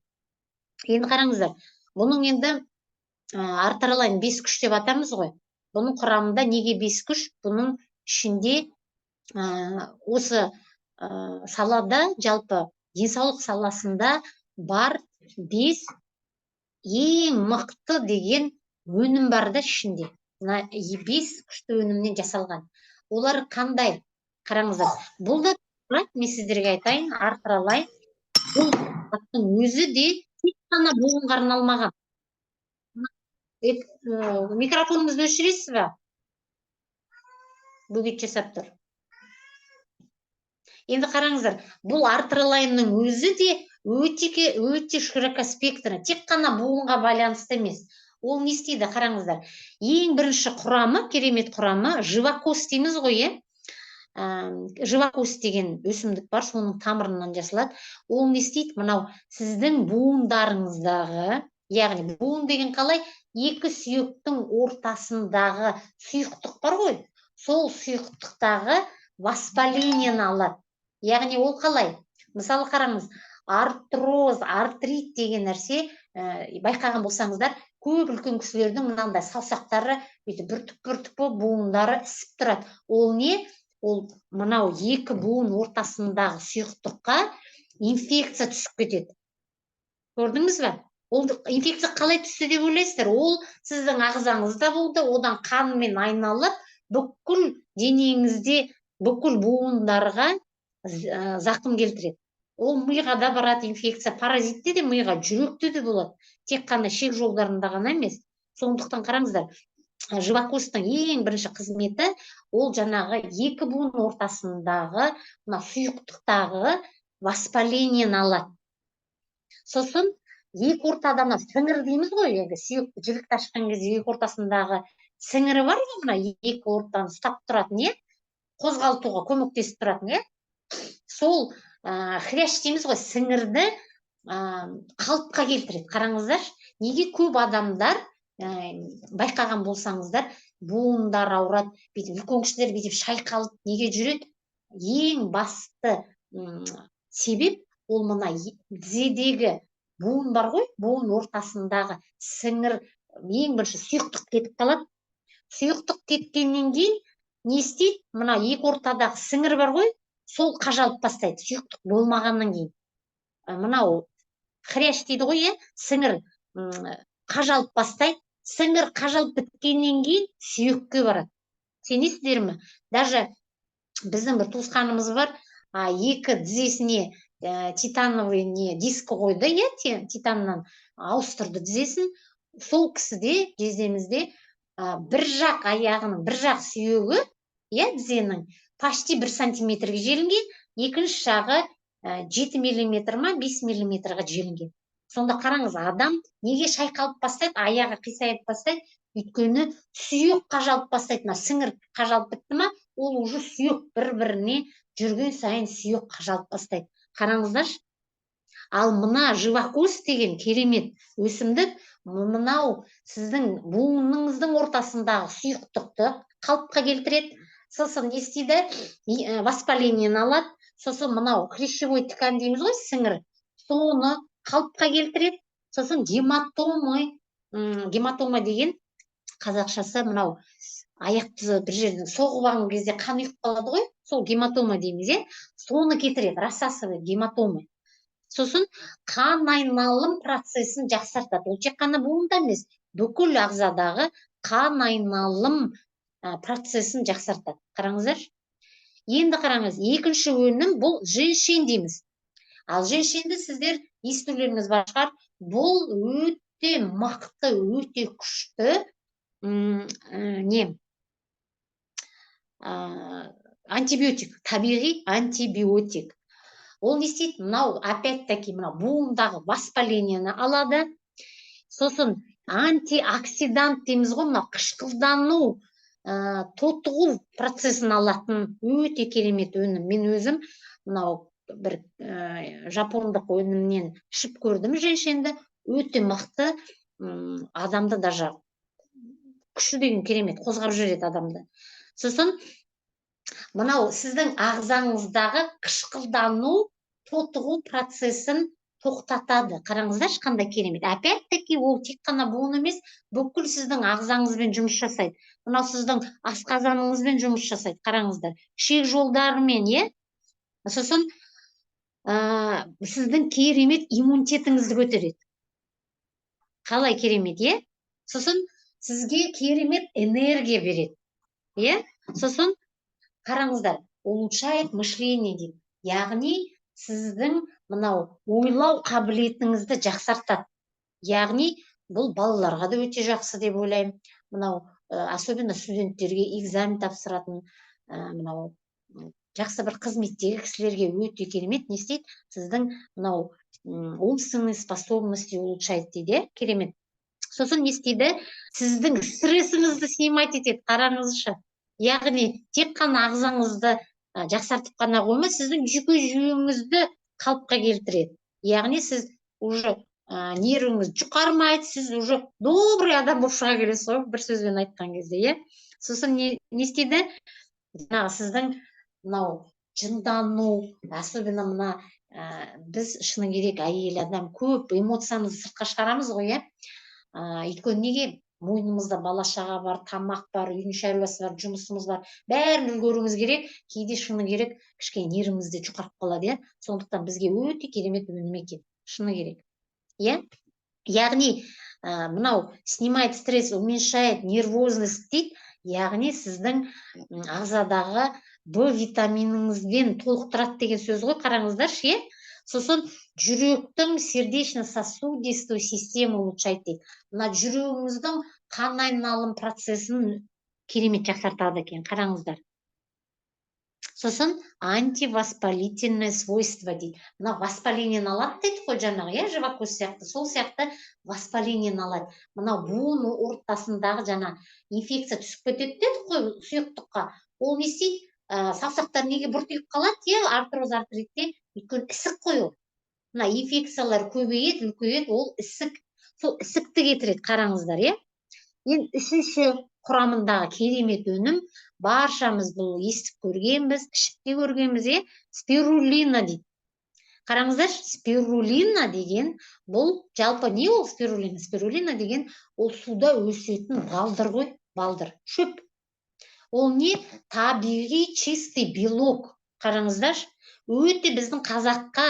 Енді қараңыздар, бұның енді Артролайн 5 күш деп атамыз ғой. Бұның құрамында неге 5 күш? Бұның ішінде осы салада, жалпы денсаулық саласында бар 5 ең мықты деген өнім бар да ішінде. Мына 5 күшті өнімнен жасалған. Олар қандай? Қараңыздар, бұл да, мен сіздерге айтайын, Артролайн бұл аттың өзі де тек қана буынға арналмаған. Микрофоныңызды өшіресіз бе? Бөгет жасап тұр. Енді қараңыздар, бұл Артролайнның өзі де өте широкоспектрный, тек қана буынға байланысты емес. Ол не істейді, қараңыздар. Ең бірінші құрамы, керемет құрамы, живокос дейміз ғой, е? Живокос деген өсімдік бар, соның тамырынан жасалады. Ол не істейді? Мынау сіздің буындарыңыздағы, яғни буын деген қалай? Екі сүйектің ортасындағы сұйықтық бар ғой, Сол сұйықтықтағы воспаление ні алады. Яғни ол қалай? Мысалы, қараңыз, артроз, артрит деген нәрсе, байқаған болсаңыздар, көп үлкен кісілердің мынандай саусақтары бүйтіп бүртік бүртік болып, буындары ісіп тұрады. Ол не? Ол мынау екі буын ортасындағы сұйықтыққа инфекция түсіп кетеді. Көрдіңіз ба? Ол инфекция қалай түсті деп ойлайсыздар? Ол сіздің ағзаңызда болды, одан қанмен айналып, бүкіл денеңізде, бүкіл буындарға зақым келтіреді. Ол миға да барады инфекция, паразитте де миға, жүректе де болады, тек қана ішек жолдарында ғана емес. Сондықтан қараңыздар, живокостың ең бірінші қызметі ол жаңағы екі буын ортасындағы мына сұйықтықтағы воспаление ні алады. Сосын екі ортада мына сіңір дейміз ғой, енді сүйек, жілікті ашқан кезде екі ортасындағы сіңірі бар ғой, мына екі ортаны ұстап тұратын, иә, қозғалтуға көмектесіп тұратын, иә, сол хрящ дейміз ғой, сіңірді қалыпқа келтіреді. Қараңыздаршы, неге көп адамдар, байқаған болсаңыздар, буындары ауырады, бүйтіп үлкен кісілер бүйтіп шайқалып неге жүреді? Ең басты себеп ол мына тізедегі буын бар ғой, буын ортасындағы сіңір. Ең бірінші сұйықтық кетіп қалады. Сұйықтық кеткеннен кейін не істейді? Мына екі ортадағы сіңір бар ғой, сол қажалып бастайды. Сұйықтық болмағаннан кейін мынау хрящ дейді ғой, иә, сіңір қажалып бастайды. Сіңір қажалып біткеннен кейін сүйекке барады. Сенесіздер ме, даже біздің бір туысқанымыз бар, екі тізесіне титановый не диск қойды, иә, титаннан ауыстырды тізесін. Сол кісіде, жездемізде, бір жақ аяғының бір жақ сүйегі, иә, тізенің почти 1 сантиметрге желінген, екінші жағы 7 миллиметр ма, 5 миллиметрға желінген. Сонда қараңыз, адам неге шайқалып бастайды, аяғы қисайып бастайды? Өйткені сүйек қажалып бастайды. Мына сіңір қажалып бітті ма, ол уже сүйек бір біріне жүрген сайын сүйек қажалып бастайды. Қараңыздаршы, ал мына живокост деген керемет өсімдік мынау сіздің буыныңыздың ортасындағы сұйықтықты қалыпқа келтіреді. Сосын не істейді? Воспаление ні алады. Сосын мынау хрящевой ткань дейміз ғой, сіңір, соны қалыпқа келтіреді. Сосын гематомы, гематома деген қазақшасы мынау аяқты бір жерден соғып алған кезде қан ұйып қалады ғой, сол гематома дейміз, иә, соны кетіреді, рассасывает гематомы. Сосын қан айналым процесін жақсартады. Ол тек қана буында емес, бүкіл ағзадағы қан айналым процесін жақсартады. Қараңыздаршы, енді қараңыз, екінші өнім бұл женьшень дейміз. Ал женьшенді сіздер естулеріңіз бар шығар. Бұл өте мықты, өте күшті не, антибиотик, табиғи антибиотик. Ол не істейді? Мынау опять таки мынау буындағы воспаление ні алады. Сосын антиоксидант дейміз ғой, мынау қышқылдану, тотығу процесін алатын өте керемет өнім. Мен өзім мынау бір жапондық өнімнен ішіп көрдім женьшенді, өте мықты, адамды даже күші деген керемет, қозғап жібереді адамды. Сосын мынау сіздің ағзаңыздағы қышқылдану, тотығу процесін тоқтатады. Қараңыздаршы, қандай керемет. Опять таки ол тек қана буын емес, бүкіл сіздің ағзаңызбен жұмыс жасайды. Мынау сіздің асқазаныңызбен жұмыс жасайды, қараңыздар, ішек жолдарымен, иә. Сосын сіздің керемет иммунитетіңізді көтереді. Қалай керемет, иә? Сосын сізге керемет энергия береді, иә. Сосын қараңыздар, улучшает мышление дейді, яғни сіздің мынау ойлау қабілетіңізді жақсартады. Яғни бұл балаларға да өте жақсы деп ойлаймын. Мынау особенно студенттерге, экзамен тапсыратын, мынау жақсы бір қызметтегі кісілерге өте керемет. Не істейді? Сіздің мынау умственные способности улучшает дейді, иә, керемет. Сосын не істейді? Сіздің стрессіңізді снимать етеді. Қараңызшы, яғни тек қана ағзаңызды жақсартып қана қоймай, сіздің жүйке жүйеңізді қалыпқа келтіреді. Яғни сіз уже нервіңіз жұқармайды, сіз уже добрый адам болып шыға келесіз ғой, бір сөзбен айтқан кезде, иә. Сосын не істейді? Жаңағы сіздің мынау жындану, особенно мына біз, шыны керек, әйел адам көп эмоциямызды сыртқа шығарамыз ғой, иә. Өйткені неге? Мойнымызда бала шаға бар, тамақ бар, үйдің шаруасы бар, жұмысымыз бар, бәрін үлгеруіміз керек. Кейде, шыны керек, кішкене нервіміз де жұқарып қалады, иә. Сондықтан бізге өте керемет өнім екен, шыны керек, иә. Яғни мынау снимает стресс, уменьшает нервозность дейді, яғни сіздің ағзадағы Б витаминіңізбен толықтырады деген сөз ғой, қараңыздаршы, иә. Сосын жүректің, сердечно-сосудистую систему улучшает дейді. Мына жүрегіңіздің қан айналым процесін керемет жақсартады екен, қараңыздар. Сосын антивоспалительное свойство дейді. Мына воспаление ні алады дейді ғой жаңағы, иә, живокоз сияқты, сол сияқты воспаление ні алады. Мынау буын ортасындағы жаңа инфекция түсіп кетеді дедік қой сұйықтыққа. Ол не істейді? Саусақтар неге бұртиып қалады, иә, артроз, артритте? Өйткені ісік қой ол. Мына инфекциялар көбейеді, үлкейеді, ол ісік, сол ісікті кетіреді, қараңыздар, иә. Енді үшінші құрамындағы керемет өнім, баршамыз бұл естіп көргенбіз, ішіп те көргенбіз, иә, спирулина дейді. Қараңыздаршы, спирулина деген бұл жалпы не ол спирулина? Спирулина деген ол суда өсетін балдыр ғой, балдыр, шөп. Ол не? Табиғи чистый белок. Қараңыздаршы, өте біздің қазаққа,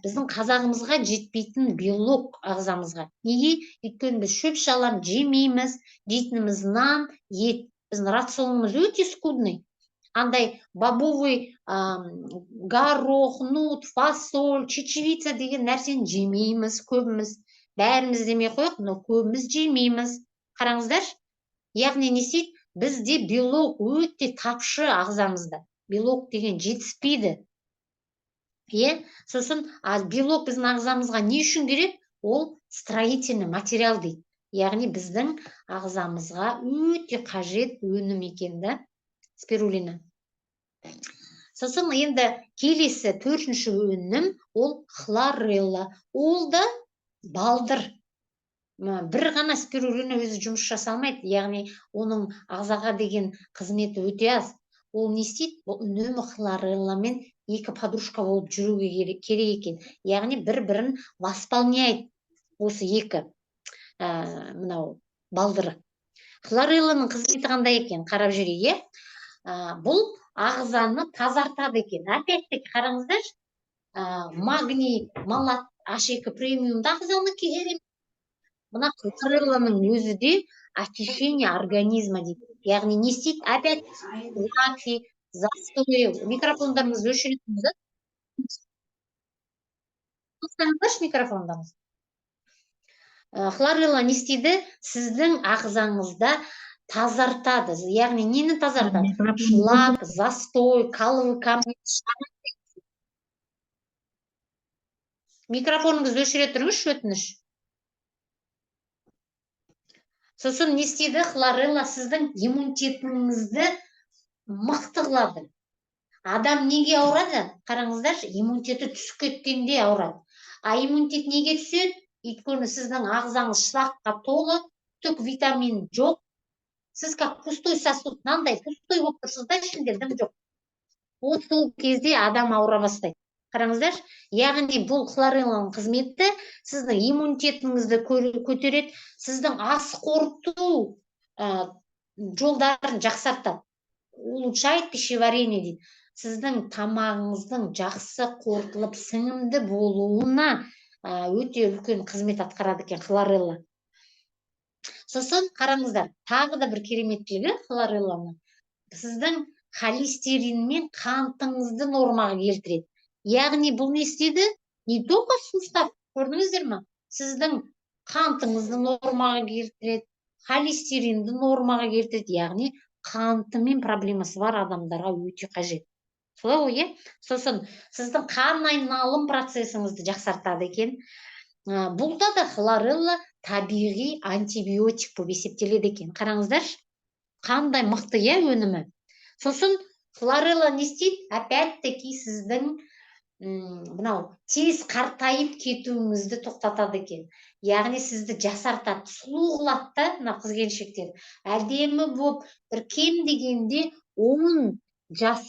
біздің қазағымызға жетпейтін белок ағзамызға. Неге? Өйткені біз шөп шалам жемейміз, жейтініміз нан, ет. Біздің рационымыз өте скудный. Андай бобовый, горох, нут, фасоль, чечевица деген нәрсені жемейміз көбіміз. Бәріміз демей қояйық, но көбіміз жемейміз. Қараңыздаршы, яғни не істейді? Бізде белок өте тапшы ағзамызда. Белок деген жетіспейді. Иә? Сосын а белок біздің ағзамызға не үшін керек? Ол строительный материал дейді. Яғни біздің ағзамызға өте қажет өнім екен да, спирулина. Сосын енді келесі төртінші өнім ол хлорелла. Ол да балдыр. Бір ғана спирулина өзі жұмыс жасамайды, яғни оның ағзаға деген қызметі өте аз. Ол не істейді? Бұл үнемі хлорелламен екі подружка болып жүруге керек екен. Яғни бір-бірін восполняет осы екі мынау балдыры. Хлорелланың қызметі қандай екен? Қарап жіберейік, иә? Бұл ағзаны тазартады екен. Опять-таки қараңыздаршы, магний малат H2 премиумда ағзаны керемет. Мына хлорелланың өзі де очищение организма дейді. Яғни не істейді? Опять шлаки, застой. Микрофондарыңызды өшіріңіз. Қоссаңыздаршы микрофондарыңызды. Хлорелла не істейді? Сіздің ағзаңызда тазартады. Яғни нені тазартады? Шлак, застой, каловый камни. Микрофоныңызды өшіре тұрыңызшы, өтініш. Сосын не істейді? Хлорелла сіздің иммунитетіңізді мықты қылады. Адам неге ауырады? Қараңыздаршы, иммунитеті түсіп кеткенде ауырады. А иммунитет неге түседі? Өйткені сіздің ағзаңыз шлакқа толы, түк витамин жоқ. Сіз как пустой сосуд, мынандай пустой болып тұрсыз да, ішінде дым жоқ. Вот сол кезде адам ауыра бастайды. Қараңыздаршы, яғни бұл хлорелланың қызметі сіздің иммунитетіңізді көтереді, сіздің ас қорыту жолдарын жақсартады. Улучшает пищеварение дейді. Сіздің тамағыңыздың жақсы қорытылып сіңімді болуына өте үлкен қызмет атқарады екен хлорелла. Сосын қараңыздар, тағы да бір кереметтілігі хлорелланың сіздің холестерин мен қантыңызды нормаға келтіреді. Яғни бұл не істейді? Не только сустав, көрдіңіздер ме? Сіздің қантыңызды нормаға келтіреді, холестеринді нормаға келтіреді, яғни қантымен проблемасы бар адамдарға өте қажет. Солай ғой, иә? Сосын сіздің қан айналым процесіңізді жақсартады екен. Бұлда да хлорелла табиғи антибиотик болып есептеледі екен. Қараңыздаршы, қандай мықты, иә, өнімі. Сосын хлорелла не істейді? Опять-таки сіздің Мынау тез қартайып кетуіңізді тоқтатады екен. Яғни сізді жасартады, сұлу қылады да. Мына қыз келіншектер әдемі болып, бір кем дегенде 10 жас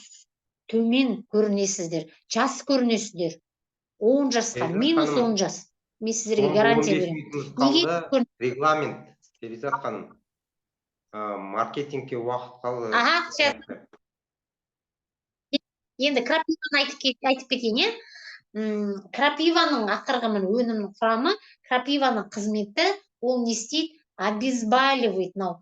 төмен көрінесіздер, жас көрінесіздер 10 жасқа. Перизат Минус ханым, 10 жас, мен сіздерге соңғы гарантия 15 беремін. минутымыз Неге? қалды. Регламент, Перизат ханым. Маркетингке уақыт қалды. Аха, сейчас. Енді крапиваны айтып кетейін, иә. Крапиваның ақырғы, міне, өнімнің құрамы. Крапиваның қызметі, ол не істейді? Обезболивает. Мынау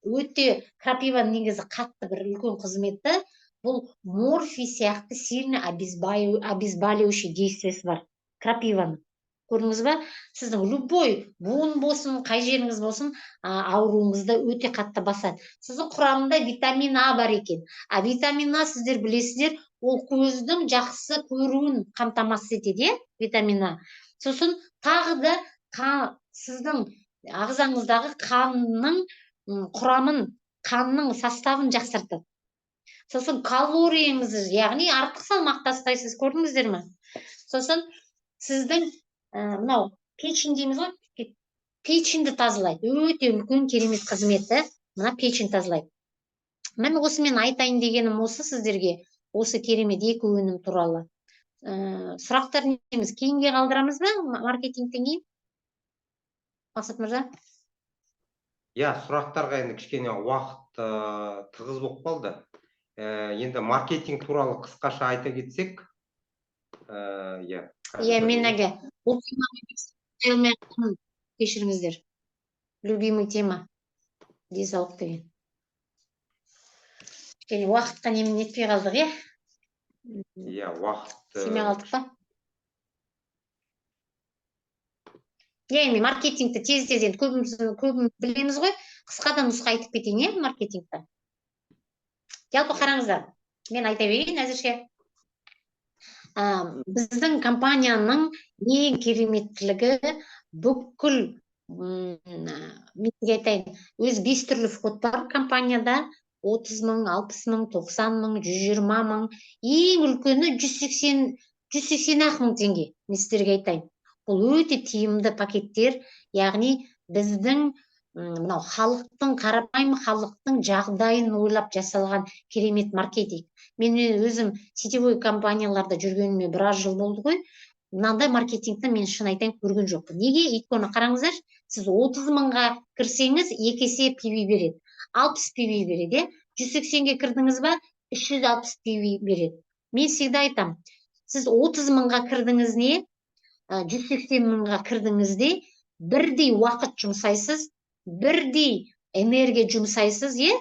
өте, крапиваның негізі қатты бір үлкен қызметі, бұл морфий сияқты сильно обезболивающий действиесі бар крапиваның. Көрдіңіз ба? Сіздің любой буын болсын, қай жеріңіз болсын, ауруыңызды өте қатты басады. Сосын құрамында витамин А бар екен. А витамин А, сіздер білесіздер, ол көздің жақсы көруін қамтамасыз етеді, иә, витамин А. Сосын тағы да сіздің ағзаңыздағы қанның құрамын, қанның составын жақсартады. Сосын калорияңызды, яғни артық салмақ тастайсыз, көрдіңіздер ме? Сосын сіздің мынау печень дейміз ғой, печеньді тазалайды. Өте үлкен керемет қызметі, мына печень тазалайды. Міне, осымен айтайын дегенім осы сіздерге, осы керемет екі өнім туралы. Сұрақтар неміз кейінге қалдырамыз ба, маркетингтен кейін, Мақсат мырза? Иә, сұрақтарға енді кішкене уақыт тығыз болып қалды. Енді маркетинг туралы қысқаша айта кетсек, иә. Иә, мен әлгі ол темаға алмай қалдым, кешіріңіздер. Любимый тема денсаулық деген. Кішкене уақытқа немене нетпей қалдық, иә? Иә, уақыт Сыймай қалдық па? Иә, енді маркетингті тез тез, енді көбіміз, көбіміз білеміз ғой, қысқа да нұсқа айтып кетейін, иә, маркетингті. Жалпы қараңыздар, мен айта берейін әзірше. Біздің компанияның ең кереметтілігі бүкіл, мен сізге айтайын, өз 5 түрлі вход бар компанияда: 30 мың, 60 мың, 90 мың, 120 мың, ең үлкені 180 ақ мың теңге. Мен сіздерге айтайын, бұл өте тиімді пакеттер, яғни біздің, мынау халықтың, қарапайым халықтың жағдайын ойлап жасалған керемет маркетинг. Мен өзім сетевой компанияларда жүргеніме біраз жыл болды ғой, мынандай маркетингті мен, шын айтайын, көрген жоқпын. Неге? Өйткені қараңыздаршы, сіз 30 мыңға кірсеңіз, екі есе PV береді, 60 PV береді, иә? 180-ге кірдіңіз ба, 360 PV береді. Мен всегда айтамын, сіз 30 мыңға кірдіңіз не, 180 мыңға кірдіңіз де, бірдей уақыт жұмсайсыз, бірдей энергия жұмсайсыз, иә?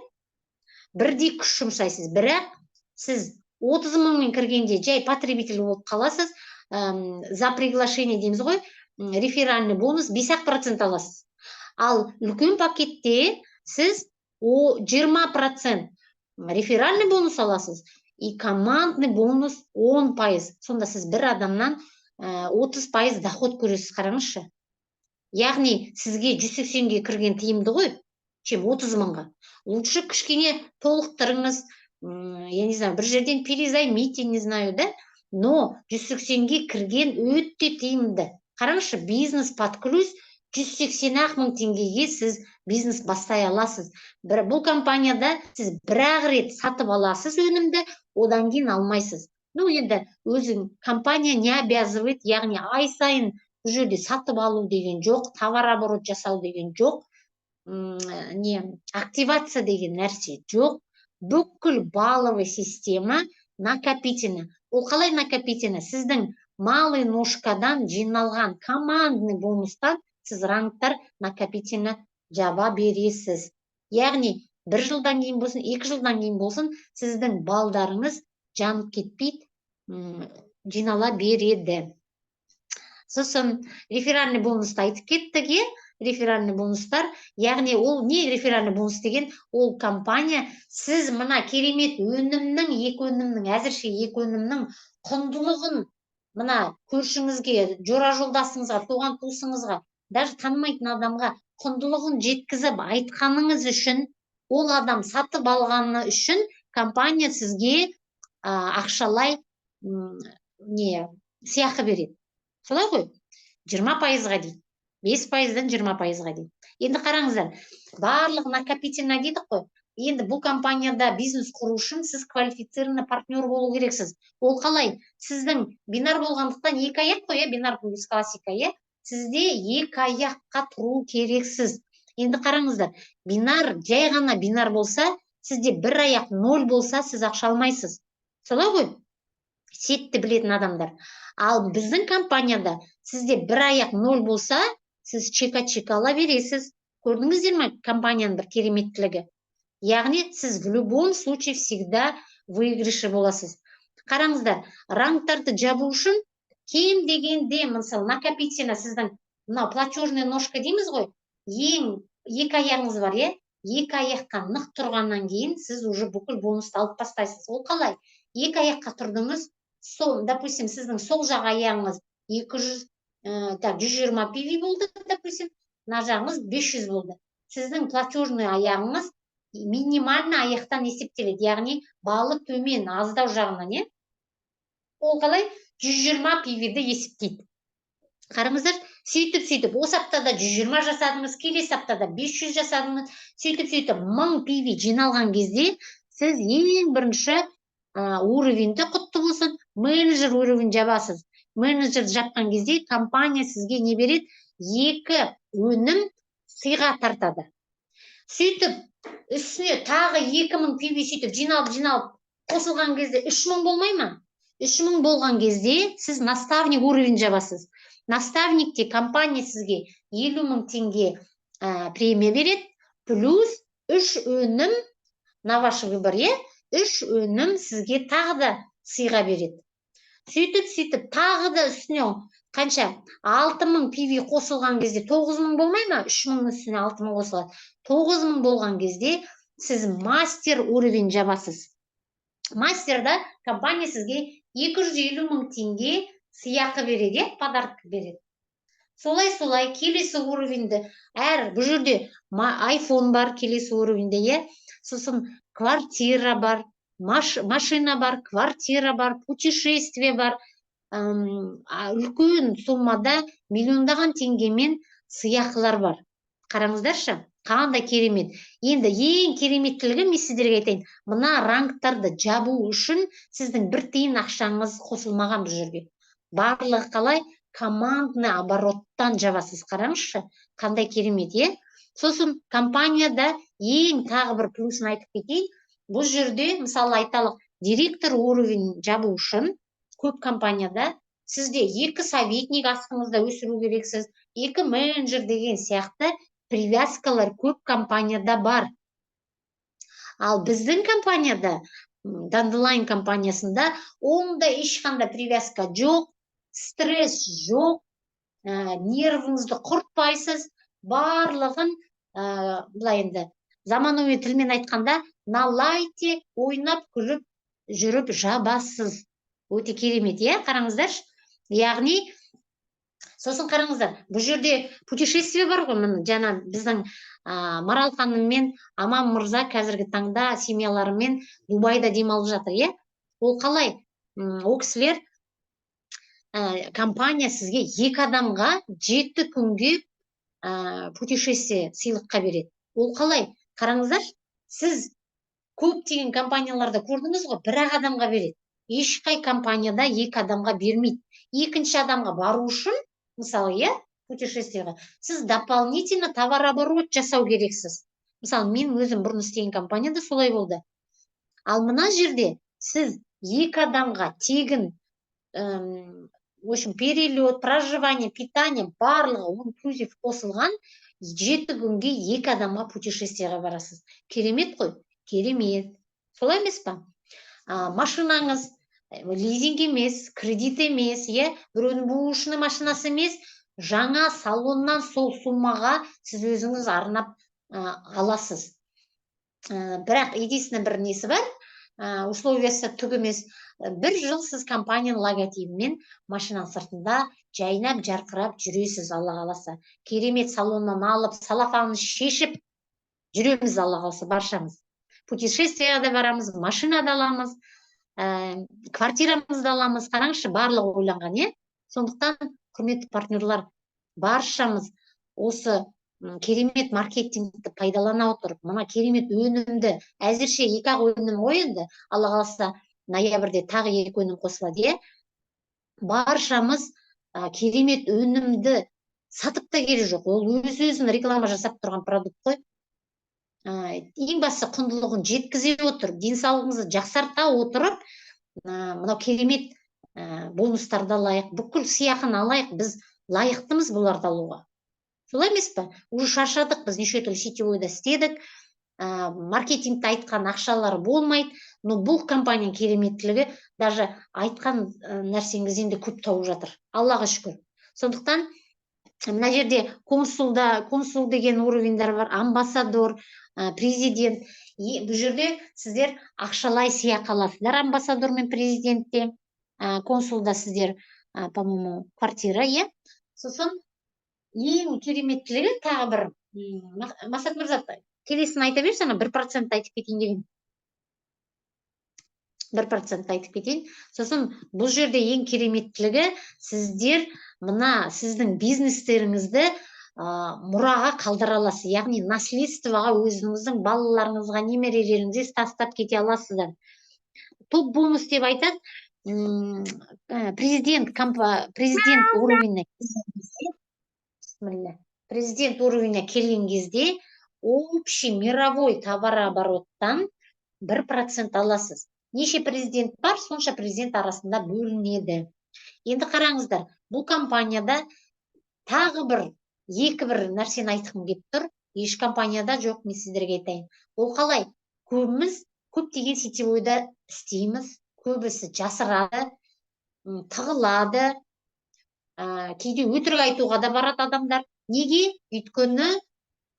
Бірдей күш жұмсайсыз. Бірақ сіз 30 мыңмен кіргенде жай потребитель болып қаласыз, за приглашение дейміз ғой, реферальный бонус бес ақ процент аласыз. Ал үлкен пакетте сіз 20% реферальный бонус аласыз и командный бонус 10%. Сонда сіз бір адамнан 30% доход көресіз, қараңызшы. Яғни сізге 180-ге кірген тиімді ғой, чем 30 мыңға. Лучше кішкене толықтырыңыз, я не знаю, бір жерден перезаймите, не знаю, да? Но 180-ге кірген өте тиімді. Қараңызшы, бизнес под ключ 180 ақ мың теңгеге сіз бизнес бастай аласыз. Бұл компанияда сіз бір-ақ рет сатып аласыз өнімді, одан кейін алмайсыз. Енді өзің компания не обязывает, яғни ай сайын бұл жерде сатып алу деген жоқ, товарооборот жасау деген жоқ, не, активация деген нәрсе жоқ. Бүкіл балловый система накопительный. Ол қалай накопительный? Сіздің малый ножкадан жиналған командный бонустан сіз рангтар накопительно жаба бересіз. Яғни бір жылдан кейін болсын, 2 жылдан кейін болсын, сіздің балдарыңыз жанып кетпейді, жинала береді. Сосын реферальный бонусты айтып кеттік, иә? Реферальный бонустар, яғни ол не реферальный бонус деген, ол компания сіз мына керемет өнімнің, екі өнімнің, әзірше екі өнімнің құндылығын мына көршіңізге, жора жолдасыңызға, туған туысыңызға, даже танымайтын адамға құндылығын жеткізіп айтқаныңыз үшін, ол адам сатып алғаны үшін компания сізге, ақшалай не сыйақы береді, солай ғой? 20%-ға дейін, 5%-дан 20%-ға дейін. Енді қараңыздар, барлық накопительно дедік қой. Енді бұл компанияда бизнес құру үшін сіз квалифицированный партнер болу керексіз. Ол қалай? Сіздің бинар болғандықтан екі аяқ қой, иә, бинар плюс классика, иә, сізде екі аяққа тұру керексіз. Енді қараңыздар, бинар, жай ғана бинар болса, сізде бір аяқ ноль болса, сіз ақша алмайсыз, солай ғой, сеть ті білетін адамдар? Ал біздің компанияда сізде бір аяқ ноль болса, сіз чека чека ала бересіз. Көрдіңіздер ме компанияның бір кереметтілігі? Яғни сіз в любом случае всегда в выигрыше боласыз. Қараңыздар, рангтарды жабу үшін кем дегенде, мысалы, накопительно сіздің мынау платежный ножка дейміз ғой, ең екі аяғыңыз бар, иә, екі аяққа нық тұрғаннан кейін сіз уже бүкіл бонусты алып тастайсыз. Ол қалай? Екі аяққа тұрдыңыз, сол, допустим, сіздің сол жақ аяғыңыз 200, так, 120 PV болды, допустим, мына жағыңыз 500 болды. Сіздің платежный аяғыңыз минимально аяқтан есептеледі, яғни балы төмен, аздау жағынан, иә. Ол қалай? 120 PV-ді есептейді. Қараңыздар, сөйтіп, сөйтіп осы аптада 120 жасадыңыз, келесі аптада 500 жасадыңыз, сөйтіп, сөйтіп 1000 PV жиналған кезде сіз ең бірінші уровень ді, құтты болсын, менеджер уровень жабасыз. Менеджер жапқан кезде компания сізге не береді? Екі өнім сыйға тартады. Сөйтіп үстіне тағы 2000 PV, сөйтіп жиналып, жиналып қосылған кезде 3000 болмай ма? 3000 болған кезде сіз наставник уровень жабасыз. Наставник те компания сізге 50 000 теңге премия береді, плюс үш өнім на ваш выбор, иә, үш өнім сізге тағы да сыйға береді. Сөйтіп, сөйтіп тағы да үстіне қанша, 6000 PV қосылған кезде 9000 болмай ма? 3000-ның үстіне 6000 қосылады. 9000 болған кезде сіз мастер уровень жабасыз. Мастерда компания сізге 250 000 теңге сыйақы береді, иә, подарок береді. Солай, солай келесі уровень ді әр, бұл жерде айфон бар келесі уровень де, иә, сосын квартира бар, машина бар, квартира бар, путешествие бар, үлкен суммада, миллиондаған теңгемен сыйақылар бар. Қараңыздаршы, қандай керемет! Енді ең кереметтілігі, мен сіздерге айтайын, мына рангтарды жабу үшін сіздің бір тиын ақшаңыз қосылмаған. Бұл жерге барлығы қалай? Командный оборот тан жабасыз. Қараңызшы, қандай керемет, иә? Сосын компанияда ең тағы бір плюсын айтып кетейін. Бұл жерде, мысалы, айталық, директор уровень жабу үшін көп компанияда сізде екі советник астыңызда өсіру керексіз, екі менеджер деген сияқты привязка лар көп компанияда бар. Ал біздің компанияда, Dandelion компаниясында ондай ешқандай привязка жоқ, стресс жоқ, нервіңізді құртпайсыз. Барлығын, былай енді заманауи тілмен айтқанда, на лайте ойнап күліп жүріп жабасыз. Өте керемет, иә? Қараңыздаршы, яғни сосын қараңыздар, бұл жерде путешествие бар ғой. Міне, жаңа біздің Марал ханым мен Аман мырза қазіргі таңда семья ларымен Дубайда демалып жатыр, иә. Ол қалай? Ол кісілер, компания сізге екі адамға 7 күнге путешествие сыйлыққа береді. Ол қалай? Қараңыздар, сіз көптеген компанияларда көрдіңіз ғой, бір ақ адамға береді. Ешқай компанияда екі адамға бермейді. Екінші адамға бару үшін, мысалы, иә, путешествие ға сіз дополнительно товарооборот жасау керексіз. Мысалы, мен өзім бұрын істеген компанияда солай болды. Ал мына жерде сіз екі адамға тегін, в общем, перелет, проживание, питание, барлығы инклюзив қосылған 7 күнге екі адамға путешествие ға барасыз. Керемет қой, керемет, солай емес па? Машинаңыз лизинг емес, кредит емес, иә, біреудің бэушный машинасы емес, жаңа салоннан сол суммаға сіз өзіңіз арнап аласыз. Бірақ единственный бір несі бар, условия сы түк емес: бір жыл сіз компанияның логотипімен машинаның сыртында жайнап жарқырап жүресіз. Алла қаласа, керемет салоннан алып, целлофанын шешіп жүреміз. Алла қаласа, баршамыз путешествие ға да барамыз, машина да аламыз. Квартирамызды аламыз. Қараңызшы, барлығы ойланған, иә. Сондықтан, құрметті партнерлар, баршамыз осы керемет маркетингті пайдалана отырып, мына керемет өнімді, әзірше екі ақ өнім ғой енді, Алла қаласа, ноябрьде тағы екі өнім қосылады, иә. Баршамыз керемет өнімді сатып та керегі жоқ, ол өз өзін реклама жасап тұрған продукт қой. Ең бастысы, құндылығын жеткізе отырып, денсаулығымызды жақсарта отырып, мынау керемет бонустарды алайық, бүкіл сыйақыны алайық. Біз лайықтымыз бұларды алуға, солай емес па? Уже шаршадық біз, неше түрлі сетевойда істедік, маркетингте айтқан ақшалар болмайды. Но бұл компанияның кереметтілігі, даже айтқан нәрсеңізден де көп тауып жатыр, Аллаға шүкір. Сондықтан мына жерде консулда, консул деген уровеньдер бар, амбассадор, президент. Бұл жерде сіздер ақшалай сыйақы аласыздар амбассадор мен президентте, консулда сіздер, по-моему, квартира, иә. Сосын ең кереметтілігі тағы бір, Мақсат мырза, келесін айта берші. Ана 1% айтып кетейін деген, 1% айтып кетейін. Сосын бұл жерде ең кереметтілігі, сіздер мына сіздің бизнестеріңізді мұраға қалдыра аласыз, яғни наследствоға өзіңіздің балаларыңызға, немерелеріңізге тастап кете аласыздар. Топ бонус деп айтады. Президент уровеніне, бисмилля, президент уровеніне келген кезде общий мировой товарообороттан 1% аласыз. Неше президент бар, сонша президент арасында бөлінеді. Енді қараңыздар, бұл компанияда тағы бір екі бір нәрсені айтқым келіп тұр, еш компанияда жоқ, мен сіздерге айтайын. Ол қалай? Көбіміз көптеген сетевойда істейміз, көбісі жасырады, тығылады, кейде өтірік айтуға да барады адамдар. Неге? Өйткені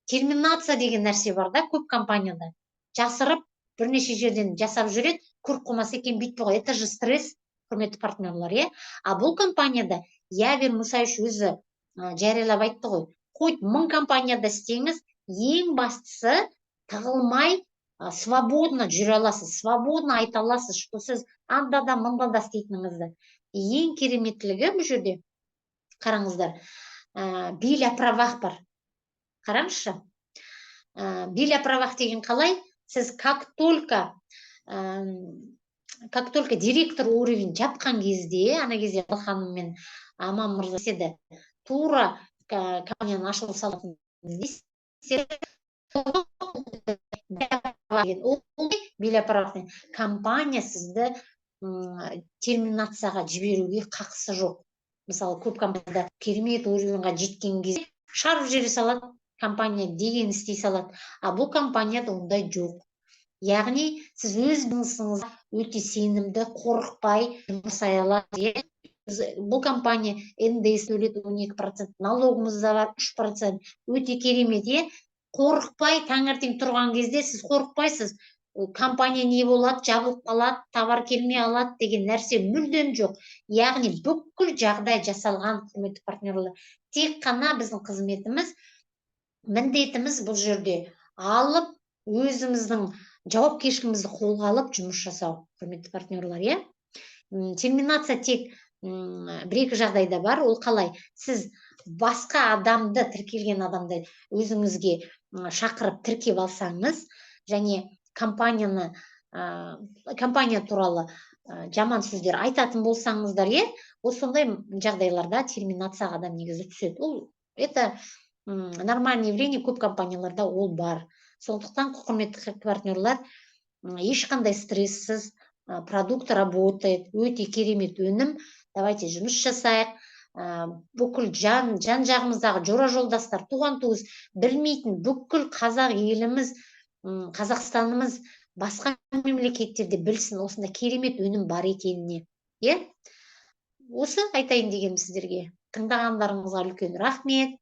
терминация деген нәрсе бар да. Көп компанияда жасырып, бірнеше жерден жасап жүреді, көріп қалмаса екен, бүйтпей қой. Это же стресс, құрметті партнерлар, иә. А бұл компанияда Явер Мусаевич өзі жариялап айтты ғой: хоть 1000 компанияда істеңіз, ең бастысы, тығылмай, свободно жүре аласыз, свободно айта аласыз, что сіз анда да, мында да істейтініңізді. Ең кереметтілігі, бұл жерде қараңыздар, бил о правах бар. Қараңызшы, бил о правах деген қалай? Сіз как только директор уровень жапқан кезде, ана кезде ханым мен Аман мырза істеді, тура компанияның ашылу салатын ол бил о правах. Компания сізді терминацияға жіберуге қақысы жоқ. Мысалы, көп компанияда керемет уровеньға жеткен кезде шығарып жібере салады, компания деген істей салады. А бұл компанияда ондай жоқ, яғни сіз өз бизнесіңізге өте сенімді, қорықпай жұмыс аласыз, иә. Бұл компания НДС төлейді 12%, налогымыз да бар 3%. Өте керемет, иә. Қорықпай, таңертең тұрған кезде сіз қорықпайсыз, компания не болады, жабылып қалады, товар келмей қалады деген нәрсе мүлдем жоқ. Яғни бүкіл жағдай жасалған, құрметті партнерлар. Тек қана біздің қызметіміз, міндетіміз бұл жерде алып, өзіміздің жауапкершілігімізді қолға алып жұмыс жасау, құрметті партнерлар, иә. Терминация тек бір екі жағдайда бар. Ол қалай? Сіз басқа адамды, тіркелген адамды өзіңізге шақырып, тіркеп алсаңыз және компанияны, компания туралы жаман сөздер айтатын болсаңыздар, иә, вот сондай жағдайларда терминацияға адам негізі түседі. Ол это нормальный явление, көп компанияларда ол бар. Сондықтан, құрметті партнерлар, ешқандай стрессіз, продукт работает, өте керемет өнім. Давайте жұмыс жасайық. Бүкіл жан жағымыздағы жора жолдастар, туған туыс, білмейтін бүкіл қазақ еліміз, Қазақстанымыз, басқа мемлекеттерде білсін осындай керемет өнім бар екеніне, иә. Осы айтайын дегенім сіздерге. Тыңдағандарыңызға үлкен рахмет.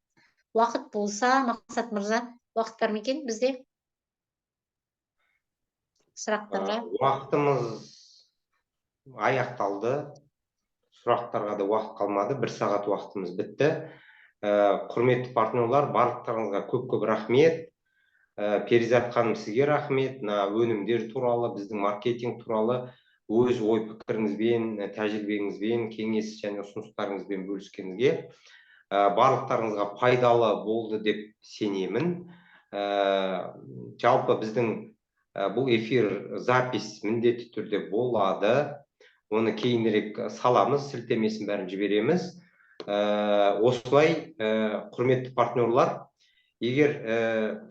Уақыт болса, Мақсат мырза, уақыт бар ма екен бізде сұрақтарға? Уақытымыз аяқталды, сұрақтарға да уақыт қалмады, бір сағат уақытымыз бітті. Құрметті партнерлар, барлықтарыңызға көп көп рахмет. Перизат ханым, сізге рахмет. Мына өнімдер туралы, біздің маркетинг туралы Өз ой пікіріңізбен, тәжірибеңізбен, кеңес және ұсыныстарыңызбен бөліскеніңізге. Барлықтарыңызға пайдалы болды деп сенемін. Жалпы біздің бұл эфир запись міндетті түрде болады, оны кейінірек саламыз, сілтемесін бәрін жібереміз. Осылай, құрметті партнерлар, егер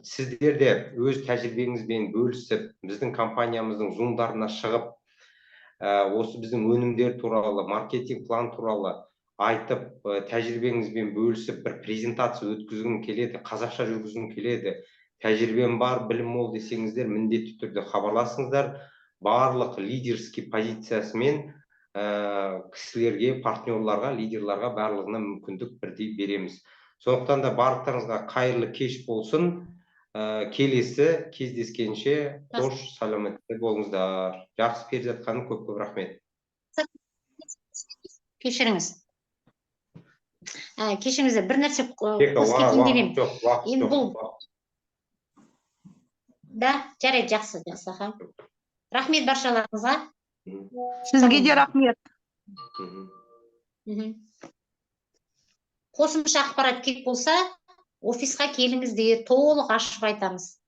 сіздер де өз тәжірибеңізбен бөлісіп, біздің компаниямыздың зумдарына шығып, осы біздің өнімдер туралы, маркетинг план туралы айтып, тәжірибеңізбен бөлісіп, бір презентация өткізгім келеді, қазақша жүргізгім келеді, тәжірибем бар, білім мол десеңіздер, міндетті түрде хабарласыңыздар. Барлық лидерский позициясымен кісілерге, партнерларға, лидерларға, барлығына мүмкіндік бірдей береміз. Сондықтан да барлықтарыңызға қайырлы кеш болсын. Келесі кездескенше қош, саламатты болыңыздар. Жақсы, Перизат ханым, көп көп рахмет. Кешіріңіз, кешіріңіздер, бір нәрсе қосып кетейін деп едім. Жоқ, уақыт енді жоқ. Бұл да, жарайды, жақсы, жақсы, аха, рахмет баршаларыңызға. Сізге де рахмет. Қосымша ақпарат керек болса, офисқа келіңіздер, толық ашып айтамыз.